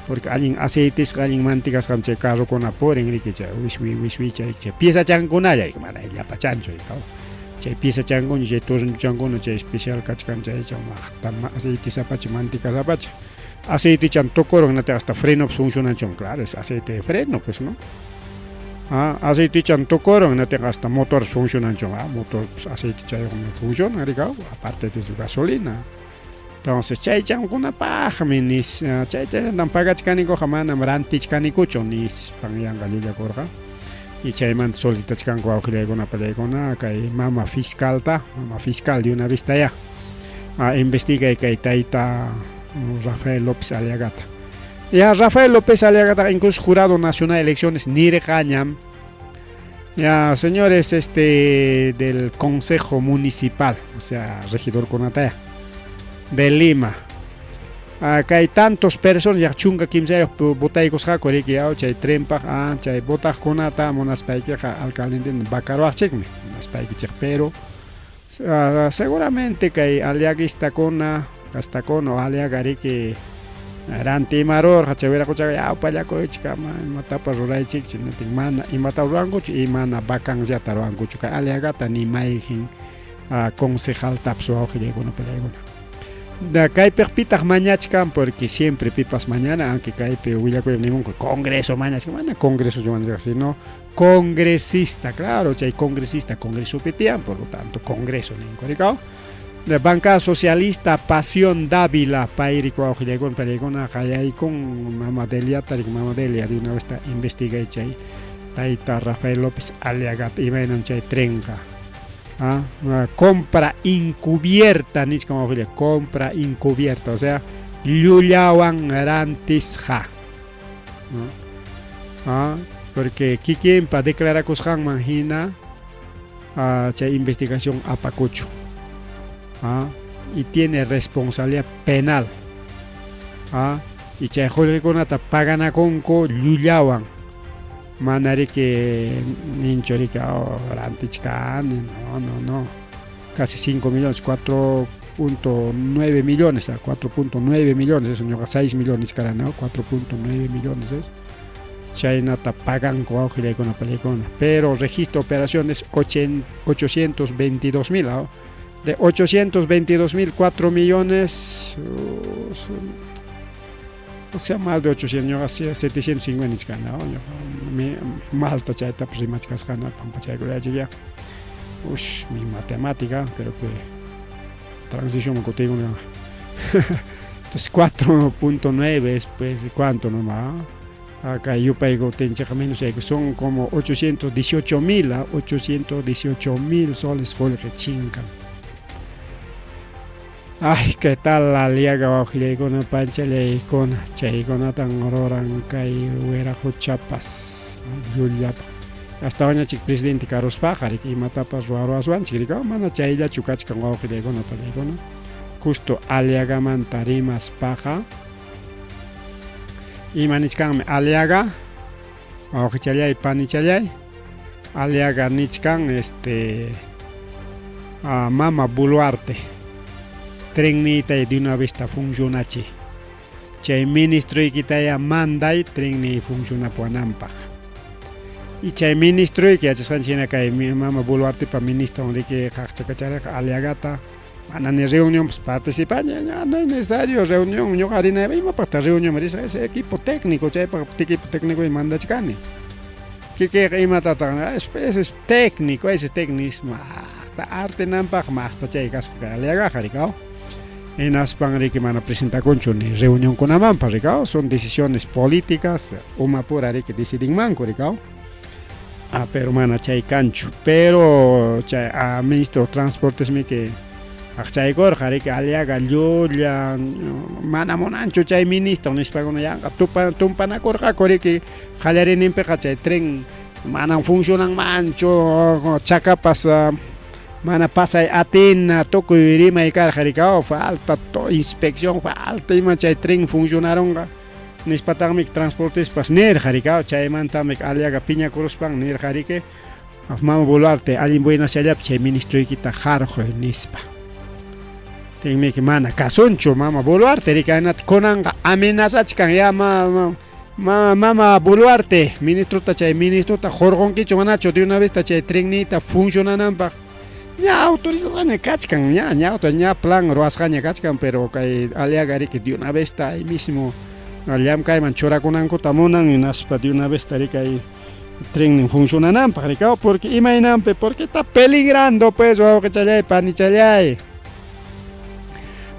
porque allin aceitisqa allin manticasqam chay carrokuna purin riki chay wiswi wiswi chay chay piezachankunalla mana llapachanchu rikaw, chay piezchankuna chay tornillochankuna chay especial kachkan chay chay maqta aceitisapacha manticasapacha aceitichan tukurun hasta freno funcionanchun, claro, es aceite de freno, pues no. Ah, aceitichan tukurun hasta motor funcionanchun, ah, motor pues, aceitichayuqmi funciona, rikaw, aparte de su gasolina. Entonces chaychankunapaqmi nis chay chaytan pagachkanikuqa manam rantichkanikuchu nispan yanqa llullakurqa. Y chaymanta solicitachkanku wawqillaykuna pallaykuna kay mama fiscalta, mama fiscal de una vista ya. Ah, investigay kay tayta Rafael López Aliagata. Ya Rafael López Aliagata, incluso Jurado Nacional de Elecciones nirqañam. Ya, señores, del Consejo Municipal, o sea, regidor kunataya de Lima. Acá hay tantos personas, ya chunka kimsayuq votaykusqaku riki, chay trenpaq, chay votaqkunata munaspaykiqa alcalde vakaruwaqchikmi, munaspaykichik, pero seguramente kay aliaguistakuna, kastakuna o Aliaga riki rantimarurqa chay wiraquchaqa ya upallakuychik ama imatapas ruraychikchu, mana imata rurankuchu y mana vacanciata rurankuchu kay Aliagata ni mayqin concejaltapas wawqillaykuna pallaykuna. Kaypiq pitaq mañachkan, porque siempre pipas mañana, aunque kaypi willakuy nimunku congreso mañachkan, mana congreso mañachkan, sino congresista, claro, chay congresista, congresopi tiyan, por lo tanto, congreso ninku, rikaw. De bancada socialista Pasión Dávila, payriku wawqillaykuna pallaykuna qayaykun mama Deliata, mama Delia de una vez investigay chay tayta Rafael López Aliagata, imaynam chay trenqa. Ah, compra encubierta, nichkan wawqilla, compra encubierta, o sea, llullawan rantisqa. ¿No? Ah, porque kikinpa declarakusqanman hina chay investigación apakuchu. Ah, y tiene responsabilidad penal. Ah, y chay qullqikunata paganakunku llullawan. Mana riki ninchu riki oh, rantichkani, no, no, no. Casi 5 millones, 4.9 millones, 4.9 millones, eso ñuqa 6 millones karani, ¿no? 4.9 millones es. Chaynata paganku wawqillaykuna pallaykuna. Pero registro operaciones 822 mil, ¿no? De 822 mil, 4 millones, o sea, más de 800, ñuqa 750 nichkani, ¿no? Malta chaytapas rimachkasqana pampachaykulaychik ya. Ush, mi matemática, creo que transición kutiykuna. Entonces 4.9 es pues, ¿cuánto nomás? Acá yupaykutinchikqa menos, son como 818 mil, 818 mil soles qullqi chinkan. Ay, qué tal Aliaga wawqillaykuna panchallaykuna, chaykunatan ruran kay wiraquchapas llullapa. Hasta wañachik presidente karuspaqa riki imatapas ruwaruwaswanchik riki, mana chayllachu kachkan wawqillaykuna pallaykuna. Justo Aliagamanta rimaspaqa ima nichkanmi Aliaga, wawqichallay panichallay, Aliaga nichkan mama Boluarte trenniyta de una vez funcionachi. Chay ministroykitaya manday trenniy funcionapuwananpaq. Y chay ministroyki yachasqanchik hina kay mama Boluartepa ministron riki qaqchakachariqa Aliagata mana ni reunionpas participaña ña no es necesario reunión ñuqa rinaypaq imapaqtaq reunionman risaq ese equipo técnico chaypaq equipo técnico mandachkani kikiyqa imatataq ese es técnico ese tecnismo maqta artenanpaq maqta chay kasqa kay Aliagaqa rikaw hinaspan riki mana presentakunchu ni reunionkunamanpas rikaw son decisiones políticas umapura riki decidinmanku rikaw ah, pero mana chay kanchu pero chay ah, ministro transportes miki aqchaykurqa riki Aliaga llulla mana munanchu chay ministro nispakuna yanqa tupa tumpanakurqaku riki qallariyninpiqa chay tren manam funcionanmanchu chakapas mana pasay atina tukuy rimay karqa rikaw falta inspección falta ima chay tren funcionarunqa nispataqmi transportispas nirqa rikaw chaymantami Aliaga piñakuruspan nirqa riki mama Boluarte allin buenasllapi chay ministroykita harquy nispa tinmiki mana kasunchu mama Boluarte riki aynata kunanqa amenazachkan ya ma mama Boluarte ministrota chay ministrota hurqunkichu manachu de una vez chay trenniyta funcionananpaq ña autorizasqaña kachkan ña ña ña plan ruwasqaña kachkan pero kay Aliaga riki de una vez ahí mismo llamkayman churakunankuta munan hinaspa de una vez riki kay trennin funcionananpaq rikaw porque imaynanpi porque está peligrando pues wawqichallay panichallay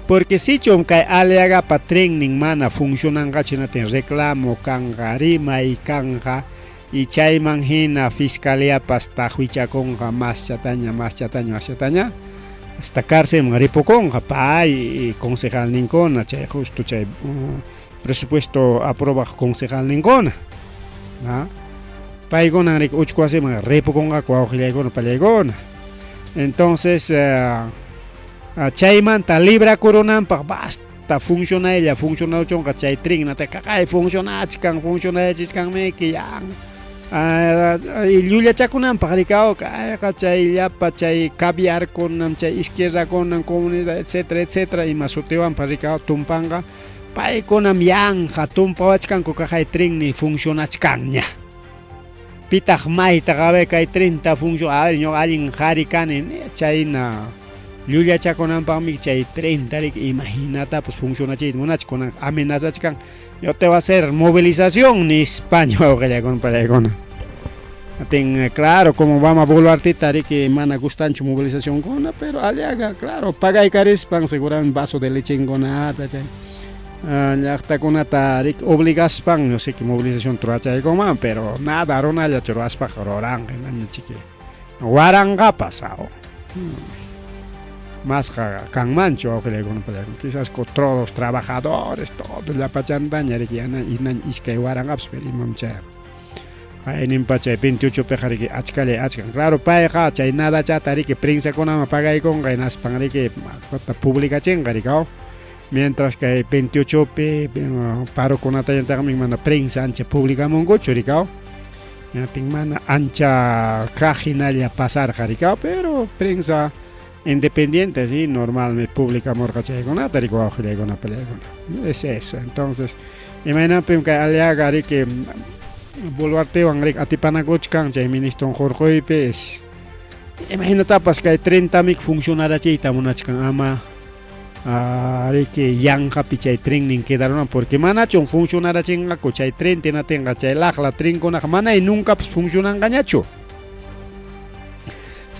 porque sichum kay Aliagapa trennin mana funcionanqachu hinatin reclamo kanqa rimay kanqa y chayman hina fiscaliapas taqwichakunqa maschataña maschataña maschataña hasta cárcelman ripukunqa pay y concejalninkuna chay justo chay presupuesto aprobaq concejalninkuna ¿no? Paykunan riki uchku wasiman ripukunqaku wawqillaykuna pallaykuna entonces chaymanta librakurunanpaq basta funcionaylla funcionaruchunqa chay tren nata kaqay funcionachkan funcionachichkanmiki yan llullachakunanpaq rikaw kayqa chay llapa chay caviarkunan chay izquierdakunan comunidad etcétera etcétera ima sutiwanpas rikaw tumpanqa paykunam yanqa tumpawachkanku kaqay trenni funcionachkanña pitaq maytaq a ver kay trenta funcion a ver ñuqa allin qhari kani chayna llullachakunanpaqmi chay trenta riki imahinatapas funcionachiyta munachkan kunan amenazachkan yo te voy a hacer movilización nispaña wawqillaykuna pallaykuna atin claro como mama Boluartita riki mana gustanchu movilizacionkuna pero Aliaga claro pagaykarispan seguramente vaso de lechenkunata chay llaqtakunata riki obligaspan yo sé que movilización rurachaykunman pero nada runallachu ruwaspaqa ruranqa hinaña chiki waranqapas masqa kanmanchu wawqillaykuna pallaykuna quizás con todos los trabajadores todo llapachantaña riki hinaña iskay waranqapas pero imam chayqa qayninpa chay 28 piqa riki achkallay achkan claro payqa chay nadachata riki prensakunaman pagaykunqa hinaspan riki publicachinqa rikaw mientras kay 28 pi parokunatayantaqmi mana prensa ancha publicamunkuchu rikaw hinaptin mana ancha kaq hinalla pasarqa rikaw pero prensa independiente sí normalme publicamurqa chaykunata riki wawqillaykuna pallaykuna es eso entonces imaynanpim kay Aliaga riki Boluartewan riki atipanakuchkan chay ministron hurquypi es imahinatapas kay trentamik funcionarachiyta munachkan ama riki yanqapi chay trennin quedarunan porque manachum funcionarachinqaku chay tren tinatinqa chay laqla trenkunaqa manay nuncapas funcionanqañachu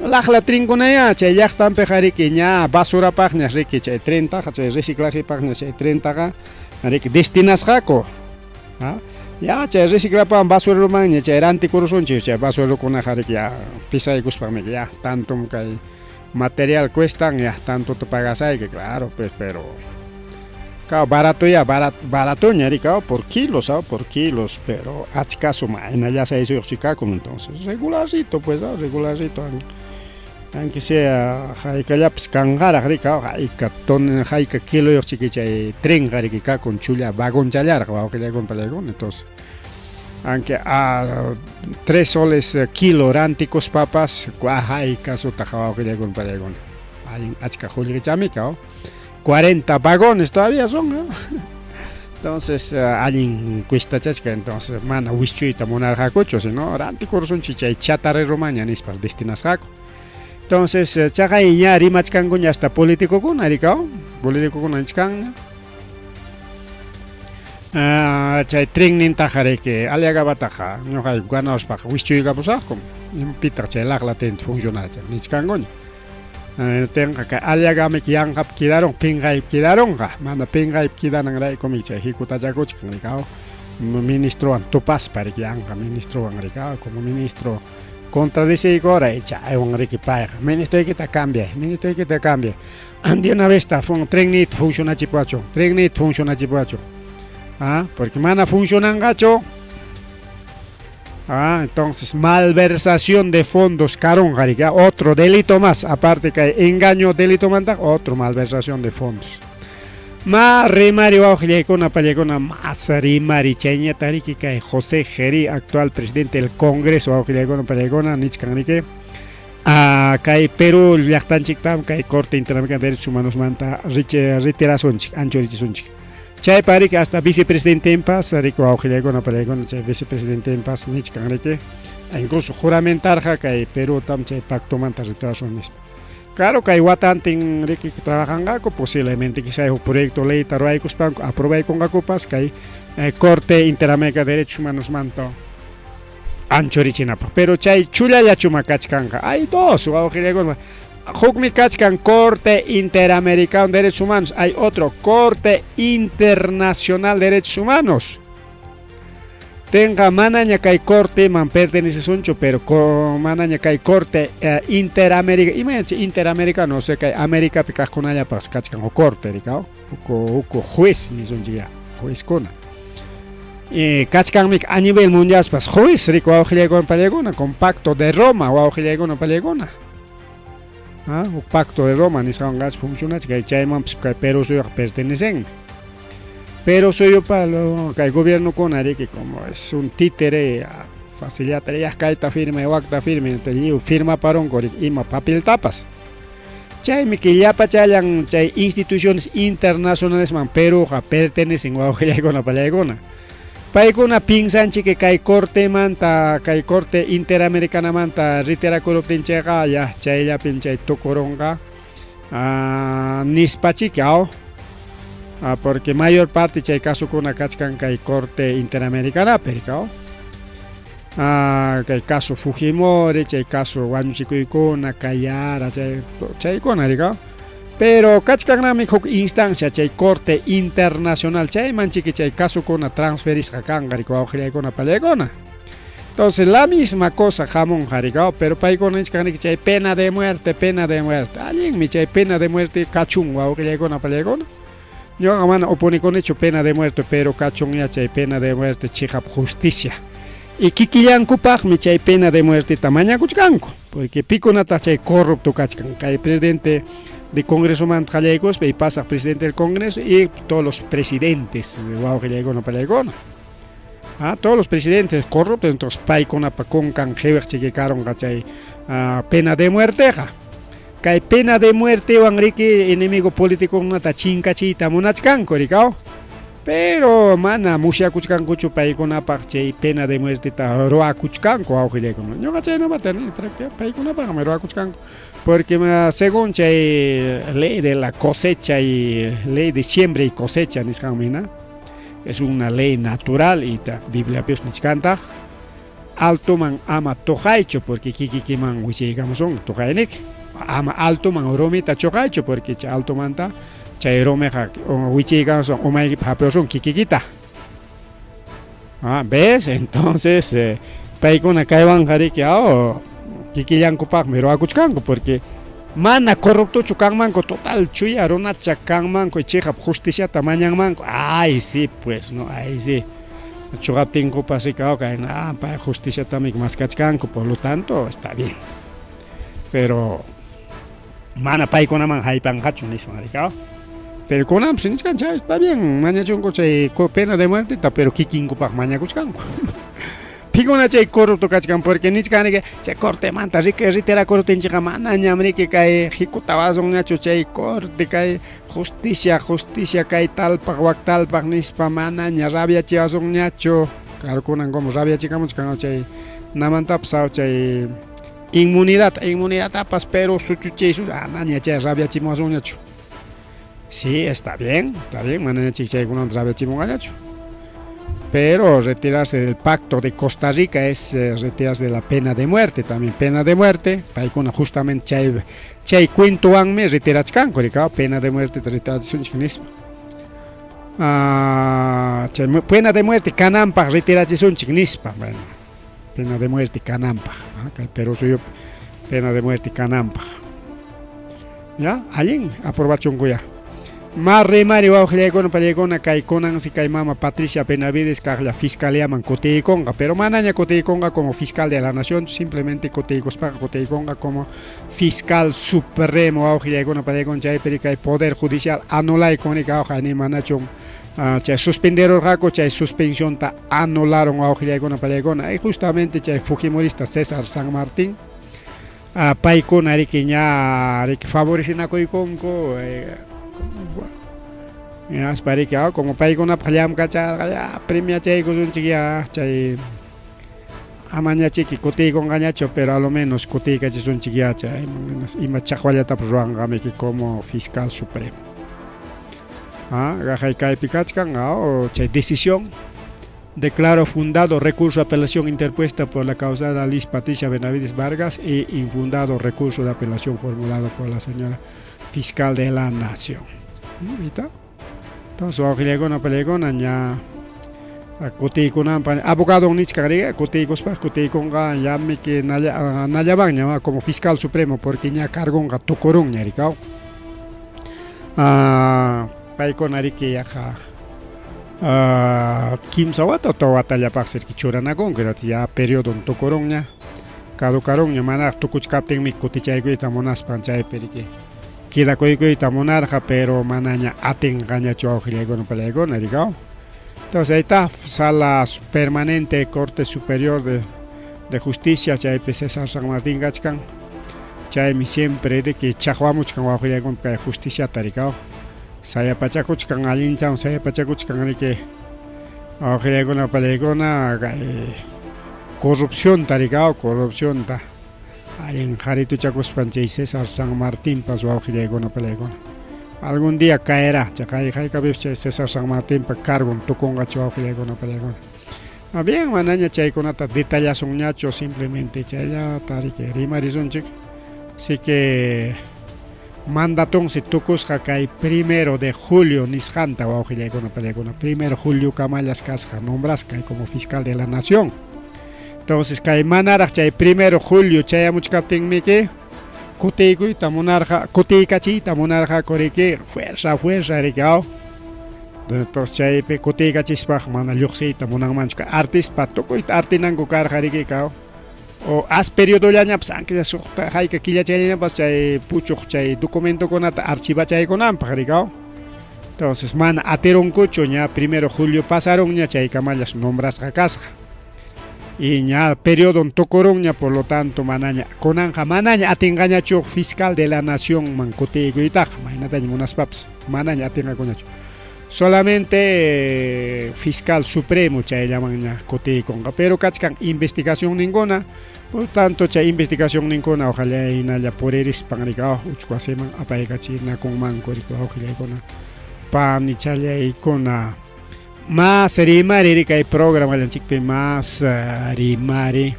laqla trenkunaya chay llaqtanpiqa riki ña basurapaqña riki chay trentaqa chay reciclajepaqña chay trentaqa riki destinasqaku ya chay reciclapawan basureromanña chay rantikurusunchik chay basurerokunaqa riki ya pisaykuspanmi ya tantum kay material cuestan ya tanto te pagasayki claro pues pero claro barato ya baratoña rikaw por kilos por kilos pero achkasu mayna llasayusuyuqchu kakun entonces regularcito pues regularcito aunque sea haykallapas kanqaraq rikaw hayka ton hayka kiloyuq chiki chay trenqa riki kakun chulla vagonchallaraq wawqillaykuna pallaykuna entonces aunque a 3 soles kilo rantikuspapas hayka sutaq wawqillaykuna pallaykuna allin achka qullqichamika 40 vagones todavía son ¿no? Entonces allin cuestachachka entonces mana wischuyta munarqakuchu sino rantikurusunchik chay chatarreromanña nispas destinasqaku. Entonces chaqay ña rimachkankuña hasta politicokuna rikaw, politicokuna nichkanña. Chay trennintaqa riki Aliagabataqa ñuqayku ganauspaqa wischuykapusaqkum, pitaq chay laqla trenta funcionacha nichkankuña. Tinqa kay Aliagamik yanqap quedarun, pinqayp quedarunqa, mana pinqayp quedananraykumi chay hikutachakuchkan rikaw, ministrowan tupaspa riki yanqa ministrowan rikaw, como ministro contradeciykura icha aywan riki payqa, ministroykita cambiay, ministroykita cambiay. De una vez ta fun, trenniyta funcionachipuwachun, trenniyta funcionachipuwachun. Ah, porque mana funcionanqachu. Ah, entonces malversación de fondos karunqa riki, otro delito más, aparte kay engaño delito manta, otro malversación de fondos. Ma rimari wawqillaykuna pallaykuna mas rimari chayñata riki kay José Jerí, actual presidente del Congreso wawqillaykuna pallaykuna nichkan riki. Ah, kay Perú llaqtanchiktam kay Corte Interamericana de Derechos Humanosmanta retirasunchik, anchurichisunchik. Chaypa riki hasta vicepresidentenpas riki wawqillaykuna pallaykuna chay vicepresidentenpas nichkan riki, incluso juramentarqa kay Perútam chay pactomanta retirasun nispa. Claro, kay watantin riki trabajanqaku, posiblemente quizá huk proyecto leyta ruwaykuspanku aprobaykunqakupas kay Corte Interamericana de Derechos Humanosmanta anchurichinapaq. Pero chay chullallachuma kachkanqa. Hay dos wawqillaykuna. Hukmi kachkan Corte Interamericana de Derechos Humanos, hay otro Corte Internacional de Derechos Humanos. Tenga manaña kay corte man pertenecesunchu, pero manaña kay Corte Interamericana, imagínate Interamericano, o sea kay Americapi kaqkunallapas kachkan o corte rikaw, uku juez nisunchik ya, juezkuna. Kachkanmi a nivel mundialpas juez riku wawqillaykuna pallaykuna con Pacto de Roma wawqillaykuna pallaykuna. Ah, huk Pacto de Roma nisqanqa funcionachkan chaymanpas kay Perú suyuqa pertenecenmi. Pero suyupa kay gobiernokuna riki como es un títere facillata yaq kayta firma wakta firma lliw firmaparunku riki ima papeltapas. Chaymi kay llapachallan chay instituciones internacionalesman Perúqa pertenecen wawqillaykuna pallaykuna. Paykuna piensanchik kay cortemanta, kay corte interamericanamanta retirakuruptinchikqa ya chayllapim chay tukurunqa nispachiki aw. Porque mayor parte chay casokuna kachkan kay corte interamericanapi rikaw. Kay caso Fujimori, chay caso wañuchikuykuna, Kayara, chay chaykuna rikaw. Pero kachkannami huk instancia chay corte internacional chayman chiki chay casokuna transferisqa kanqa rikaw wawqillaykuna pallaykuna. Entonces la misma cosa hamunqa rikaw, pero paykuna nichkan riki chay pena de muerte, pena de muerte. Allinmi chay pena de muerte kachun wawqillaykuna pallaykuna. Ñuqaqa mana oponikunichu pena de muerte, pero kachunña chay pena de muerte chiqap justicia. Y kikillankupaqmi chay pena de muerteta mañakuchkanku, porque pikunataq chay corrupto kachkan. Kay presidente de Congresomanta qallaykuspa y pasaq presidente del Congreso y todos los presidentes wawqillaykuna pallaykuna. Ah, todos los presidentes corruptos, entonces paykunapa kunkan qiwiq chikikarunqa chay pena de muerteqa. Kay pena de muertewan riki enemigo políticokunata chinkachiyta munachkanku rikaw. Pero mana musyakuchkankuchu paykunapaq chay pena de muerteta ruwakuchkanku wawqillaykuna. Ñuqa chaynamata nini paykunapaqmi ruwakuchkanku. Porque según chay ley de la cosecha y ley de siembra y cosecha nisqanmi hina, es una ley natural y Bibliapis nichkantaq altoman ama tuqaychu porque kikikiman wichiykamusun tuqayniki. Ama altoman rumita chuqaychu porque chay altomanta chay rumiqa wichiykamusun umaykipi hap'irusun kikikita. Ah, ¿ves? Entonces paykuna kaywanqa riki aw kikillankupaqmi ruwakuchkanku porque mana corruptochu kanmanku total chuya runacha kanmanku chiqap justiciata mañanmanku. Ay, sí, pues, no, ay, sí. Chuqaptinkupas riki aw kay pay justiciatami maskachkanku, por lo tanto, está bien. Pero mana paykunaman haypanqachu nispa riki aw. Pero kunanpas nichkan chay está bien mañachunku chay pena de muerteta, pero kikinkupaq mañakuchkanku. Pikuna chay corrupto kachkan porque nichkan riki chay cortemanta riki retirakuruptinchikqa manañam riki kay hikutawasunñachu chay corte kay justicia justicia kay talpaq wak talpaq nispa manaña rabiachiwasunñachu. Claro kunan como rabiachikamuchkan chay namantapas chay inmunidad inmunidadtapas pero suchuchay manaña chay rabiachimuwasunñachu. Sí, está bien, manaña chaykunamanta rabiachimunqañachu. Pero retirarse del pacto de Costa Rica es retirarse de la pena de muerte también. Pena de muerte, paykuna justamente chay, chay cuentowanmi retirachkanku, pena de muerte retirachisunchik nispa. Ah, chay pena de muerte kananpaq retirachisunchik nispa. Bueno, pena de muerte kananpaq. Kay Perú suyupi pena de muerte kananpaq. Ya, allin aprobachunku ya. Más rimari wawqillaykuna pallaykuna kay kunansi kay mama Patricia Benavides kaqlla fiscalíaman kutiykunqa, pero manaña kutiykunqa como fiscal de la nación, simplemente kutiykuspaqa kutiykunqa como fiscal supremo wawqillaykuna pallaykuna. Chaypi kay poder judicial anulaykunri kawqa manachun chay suspenderurqaku, chay suspensionta anularon wawqillaykuna pallaykuna. Y justamente chay fujimorista César San Martín, paykuna riki ña riki favorecinakuykunku, hinaspa riki como paykunapaq llamkacharqa ya premiachaykusunchik ya chay amañachiki kutiykunqañachu, pero a lo menos kutiykachisunchik ya chay ima chaqwallatapas ruwanqamiki como fiscal supremo. Qaqay kaypi kachkan chay decisión: declaro fundado recurso de apelación interpuesta por la causada Liz Patricia Benavides Vargas e infundado recurso de apelación formulado por la señora fiscal de la nación. ¿Está? Entonces, wawqillaykuna pallaykuna ña kutiykunanpaq abogado nichkan riki kutiykuspa kutiykunqa yamiki nallavanña como fiscal supremo porque ña cargonqa tukurunña rikaw. Paykuna riki yaqa kimsa wata o tawa watallapaqsi riki churanakunku, ya periodo tukurunña, caducarunña. Manaraq tukuchkaptinmi kutichaykuyta munaspan chaypi riki quedakuykuyta munarqa, pero manaña atinqañachu wawqillaykuna pallaykuna rikaw. Entonces ahí está, sala permanente Corte Superior de Justicia, chaypi César San Martín kachkan. Chaymi siempre riki chaqwamuchkan wawqillaykuna kay justiciata rikaw. Sayapachakuchkan allinchawan sayapachakuchkan riki wawqillaykuna pallaykuna kay corrupcionta rikaw, corrupcionta. Allin qarituchakuspan chay César San Martinpas wawqillaykuna pallaykuna. Algún día caerá, chay haykapipas chay César San Martinpa cargon tukunqachu wawqillaykuna pallaykuna. Bien, manaña chaykunata detallasunñachu, simplemente chayllata riki rimarisunchik. Así que mandatonsi tukusqa kay 1 de julio nisqanta wawqillaykuna pallaykuna. 1 julio kamallas kasqa nombrasqa como fiscal de la nación. Entonces kay manaraq chay 1 julio chayamuchkaptinmiki kutiykuyta munarqa, kutiykachiyta munarqaku riki, fuerza fuerza riki aw. Entonces chaypi kutiykachispaq mana lluqsiyta munanmanchu artispa tukuyta artinanku karqa riki kaw. O as periodollañapas aunque suqta hayka killachallañapas chay puchuq chay documentokunata archivachaykunanpaq rikaw. Entonces mana atirunkuchu, ña 1 julio pasarunña, chaykamallas nombrasqa kasqa. Y ña periodo tukurunña, por lo tanto manaña kunanqa manaña atinqañachu fiscal de la nación man kutiykuytaqa, maynataña munaspapas manaña atinqakuñachu. Solamente fiscal supremo chayllamanña kutiykunqa, pero kachkan investigación ninguna, por lo tanto chay investigación ninguna ojalá hinalla puririspan rikaw uchku wasiman apaykachinakunmanku riki wawqillaykuna panichallaykuna. Más rimari kay programallanchikpi más rimari.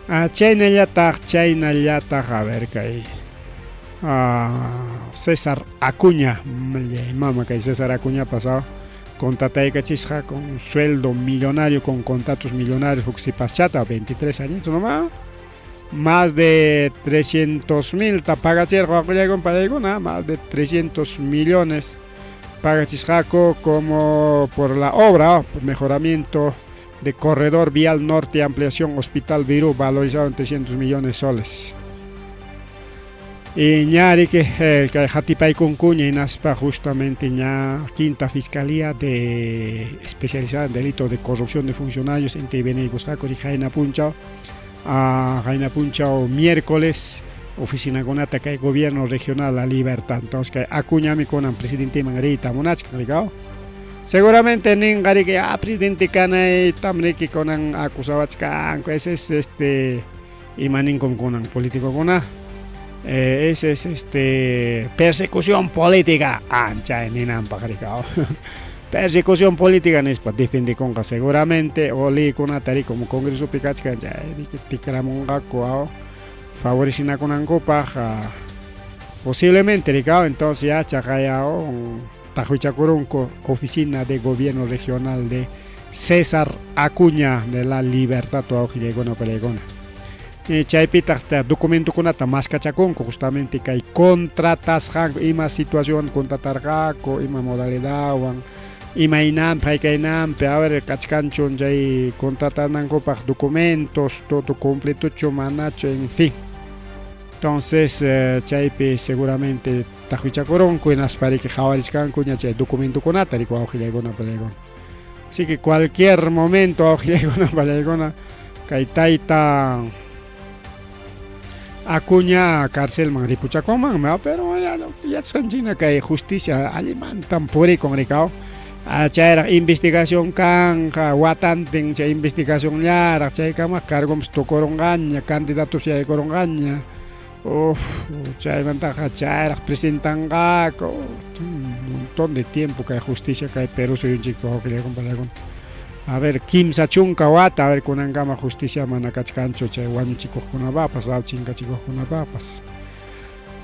Chaynallataq chaynallataq, a ver, kay César Acuña, mama kay César Acuña pasado contrataykachisqa con sueldo millonario, con contratos millonarios huk sipaschata 23 añitos nomás, más de 300 mil pagachirqa wawqillaykuna, más de 300 millones pagachisqaku como por la obra, mejoramiento de corredor vial norte, ampliación hospital Virú, valorizado en 300 millones soles. Y ña riki kay hatipaykunkuña hinaspa justamente ña quinta fiscalía de especializada en delito de corrupción de funcionarios interveniykusqaku ri qayna punchaw qayna punchaw miércoles oficinakunata kay gobierno regional La Libertad. Entonces kay Acuñami kunan presidenteman riyta munachkan rikaw. Seguramente ninqa riki ah presidente kanaytam riki kunan acusawachkanku ese es este ima ninkum kunan políticokuna ese es este persecución política anchay ninanpaq rikaw. Persecución política nispa defendikunqa seguramente o leykunata ri como congresopi kachkan chay riki tikramunqaku aw favorecinakunankupaq posiblemente rikaw. Entonces ya chaqayaw taqwichakurunku oficina de gobierno regional de César Acuña de la Libertad wawqillaykuna palaykuna. Chaypitaq documentokunata maskachakunku justamente kay contratasqanku ima situación contratarqaku ima modalidadwan imaynanpi haykaynanpi a ver kachkanchu chay contratanankupaq documentos todo completochu manachu en fin. Entonces chaypi seguramente taqwichakurunku hinaspa riki qhawarichkankuña chay documentokunata riki wawqillaykuna palaykuna. Así que cualquier momento wawqillaykuna palaykuna kay tayta Acuña carcelman ripuchakunmanmi, pero yachasqanchikna kay justicia allimantam purikun rikaw. Chayraq investigación kanqa watantin chay investigacionllaraq chaykamaq cargopas tukurunqaña candidatos yaykurunqaña. Uf, chaymantaqa chayraq presentanqaku un montón de tiempo kay justicia kay Perú suyunchikpi wawqillaykuna palaykuna. A ver, 30 wata, a ver kunankama justicia mana kachkanchu chay wañuchikuqkunapapas, chinkachikuqkunapapas,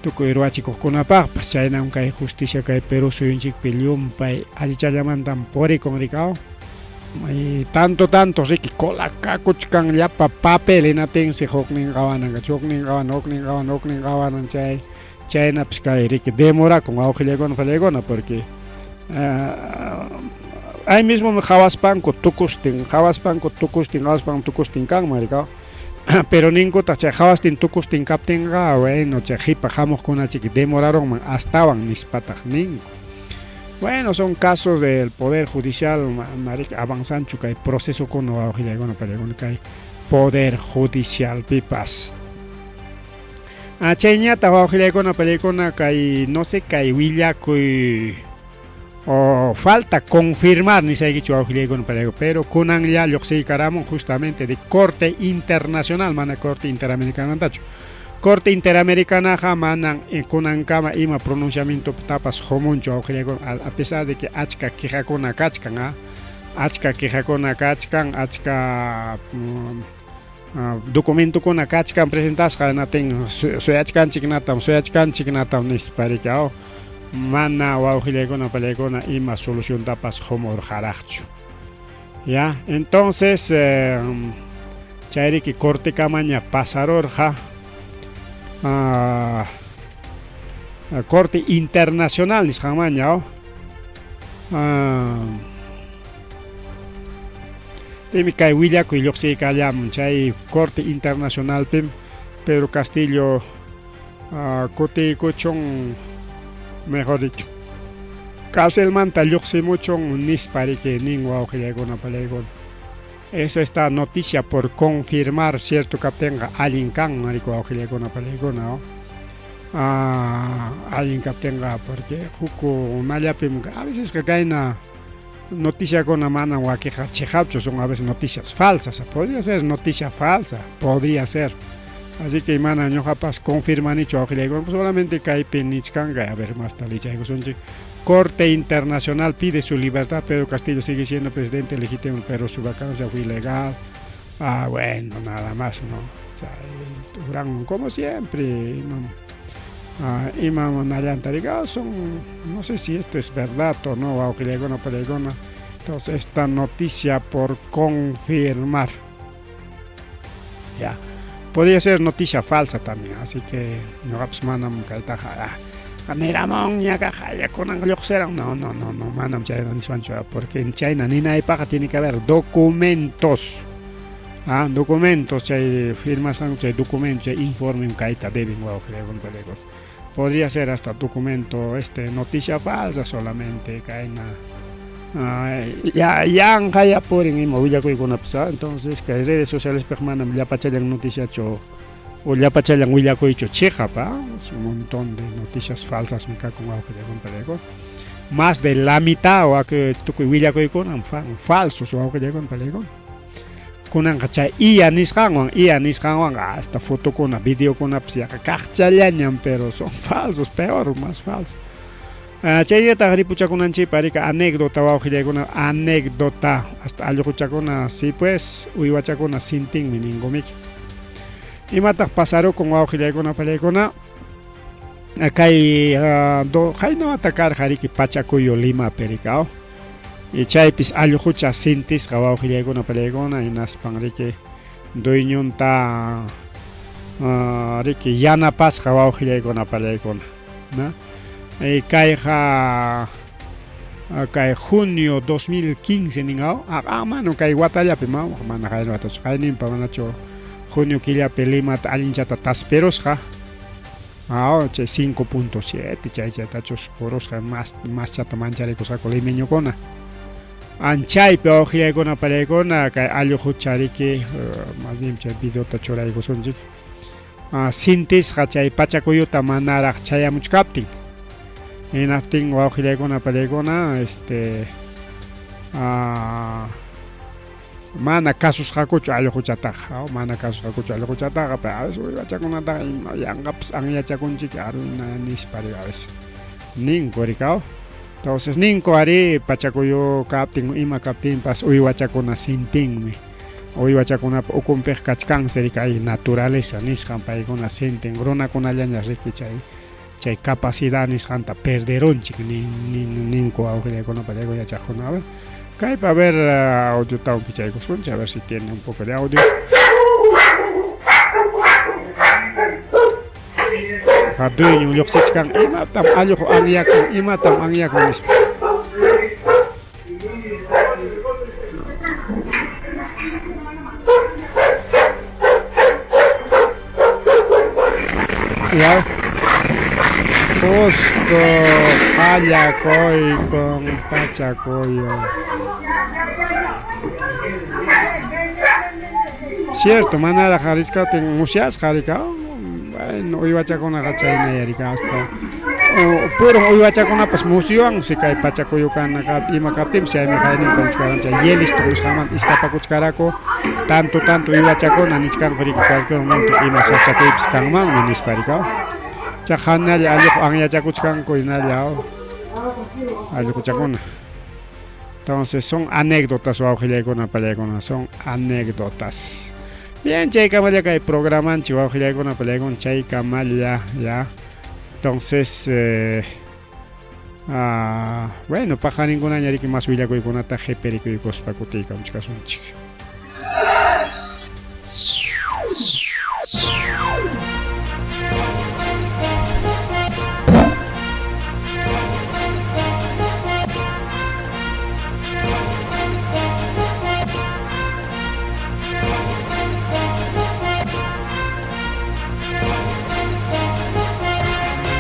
tukuy ruwachikuqkunapaqpas, chaynam kay justicia kay Perú suyunchikpi llumpay allichallamantam purikun rikaw. Y tanto tanto riki colakakuchkan llapa papel hinaptinsi huknin qawanan huknin qawanan huknin qawanan huknin qawanan chay chaynapis kay riki demorakun wawqillaykuna pallaykuna porque ahí mismo qhawaspanku tukustin qhawaspanku tukustin qhawaspanku tukustin kanman rikaw. Pero ninkutaq chay qhawastin tukustin kaptinqa bueno chay qhipa hamuqkunachiki demorarunman astawan nispataq ninku. Bueno, son casos del Poder Judicial, marica, avanzanchu kay procesokuna wawqillaykuna pallaykuna kay Poder Judicial pipas. Chayñataq wawqillaykuna pallaykuna kay no sé kay willakuy o falta confirmar nisaykichu wawqillaykuna pallaykuna, pero kunanlla lluqsiykaramun justamente de Corte Internacional, mana Corte Interamericanamantachu. Corte Interamericanaqa manan kunankama ima pronunciamiento tapas qumunchu wawqillaykuna, a pesar de que achka quejakuna kachkan, achka quejakuna kachkan, achka documentokuna kachkan presentasqa hinatin suyachkanchik natam suyachkanchik natam nispa riki mana wawqillaykuna pallaykuna ima soluciontapas qumurqaraqchu. Ya, entonces chayriki cortekamaña pasarurqa Corte Internacional nisqanmaña Pimi kay willakuy lluqsiykallamun chay Corte Internacionalpim Pedro Castillo kutiykuchun mejor dicho carcelmanta lluqsimuchun nispa riki nin wawqillaykuna pallaykuna. Eso está noticia por confirmar cierto kaptinqa allin kanman riki wawqillaykuna pallaykuna allin kaptinqa porque hukkunallapim a veces kayna noticiakuna manam wakiqa chiqapchu, son a veces noticias falsas, podría ser noticia falsa, podría ser. Así que mana ñuqapas confirmanichu wawqillaykuna, solamente kaypi nichkanqa, a ver masta lichaykusunchik. Corte Internacional pide su libertad, Pedro Castillo sigue siendo presidente legítimo, pero su vacancia fue ilegal. Ah, bueno, nada más, ¿no? O sea, como siempre, imam nallanta son, no sé si esto es verdad o no, wawqillaykuna pallaykuna. Entonces, esta noticia por confirmar. Ya. Podría ser noticia falsa también, así que ñuqapas manam kaytaqa niramunña kaq kunan lluqsiran. No, no, no, no, manam chayna niswanchu, porque chayna ninaypaqqa tiene que haber documentos. Ah, documentos chay firmasqanku chay documento chay informem kayta deben wawqillaykuna pallaykuna. Podría ser hasta documento este noticia falsa solamente kayna. Ya yanqaya purin ima willakuykunapas, entonces kay redes socialespiqa manam llapachallan noticiachu o llapachallan willakuychu chiqap, es un montón de noticias falsasmi kakun wawqillaykuna pallaykuna. Más de la mitad tukuy willakuykunam falsos wawqillaykuna pallaykuna. Kunanqa chay IA nisqanwan, IA nisqanwanqa hasta fotokuna, videokunapas yaqa kaqchallañam, pero son falsos, peor, más falsos. Chayllataq ripuchakunanchikpa rika anécdota wawqillaykuna, anécdota, hasta allquchakuna, sí pues, uywachakuna sintinmi ninkumiki. Imataq pasarukun wawqillaykuna pallaykuna? Kay qayna karqa riki Pachacuyo Limapi rika, y chaypis allqucha sintisqa wawqillaykuna pallaykuna, hinaspan riki dueñonta riki yanapasqa wawqillaykuna pallaykuna, ¿no? Y kayqa kay junio 2015 ningaw, mano kay watallapi mana qayna watachu, qayninpa manachu junio killapi Limata allinchata taspirusqa. Chay 5.7 chay chaytachus qurusqa más maschata mancharikusqaku limeñukuna. Anchaypi wawqillaykuna pallaykuna kay allqucha riki, más bien chay videota churaykusunchik. Sintisqa chay pachakuyuta manaraq chayamuchkaptin. Hinaptin wawqillaykuna pallaykuna este mana kasusqakuchu allquchataqa, mana kasusqakuchu allquchataqa, pero a veces uywachakunataqa ima yanqapas anyachakunchik aruna nispa a veces ninku rikaw. Entonces ninku ari pachakuyu kaptin ima kaptinpas uywachakuna sintinmi. Uywachakunapa ukunpiqa kachkansi riki ay naturaleza nisqan paykuna sintin, runakunallaña riki chay chay capacidad nisqanta perderunchik ninku wawqillaykuna pallaykuna yachaqkuna. A ver, kaypa a ver audiotawan kichaykusunchik, a ver si tiene un poco de audio. Dueño lluqsichkan imatam allqu anyakun, imatam anyakun nispa. Ya. Justo Hallakoy con Pachacuyo. Cierto, manaraq richkaptin musyasqa rika, bueno, uywachakunaqa chaynaya rika hasta purun uywachakunapas musyuwansi kay Pachacuyo kana ima kaptinpas chaymi qayninpa nichkaran chay Yellowstone nisqanmanta iskapakuchkaraku tanto tanto uywachakuna nichkanku riki cualquier momento ima sasachakuypas kanmanmi nispa rika. Chay hanalla allqu anyachakuchkanku hinalla allquchakuna. Entonces son anécdotas wawqillaykuna pallaykuna, son anécdotas. Bien, chaykamalla kay programanchik wawqillaykuna pallaykuna, chaykamalla ya. Entonces bueno, paqarinkunaña riki mas willakuykunata qhipi rikuykuspa kutiykamuchkasunchik.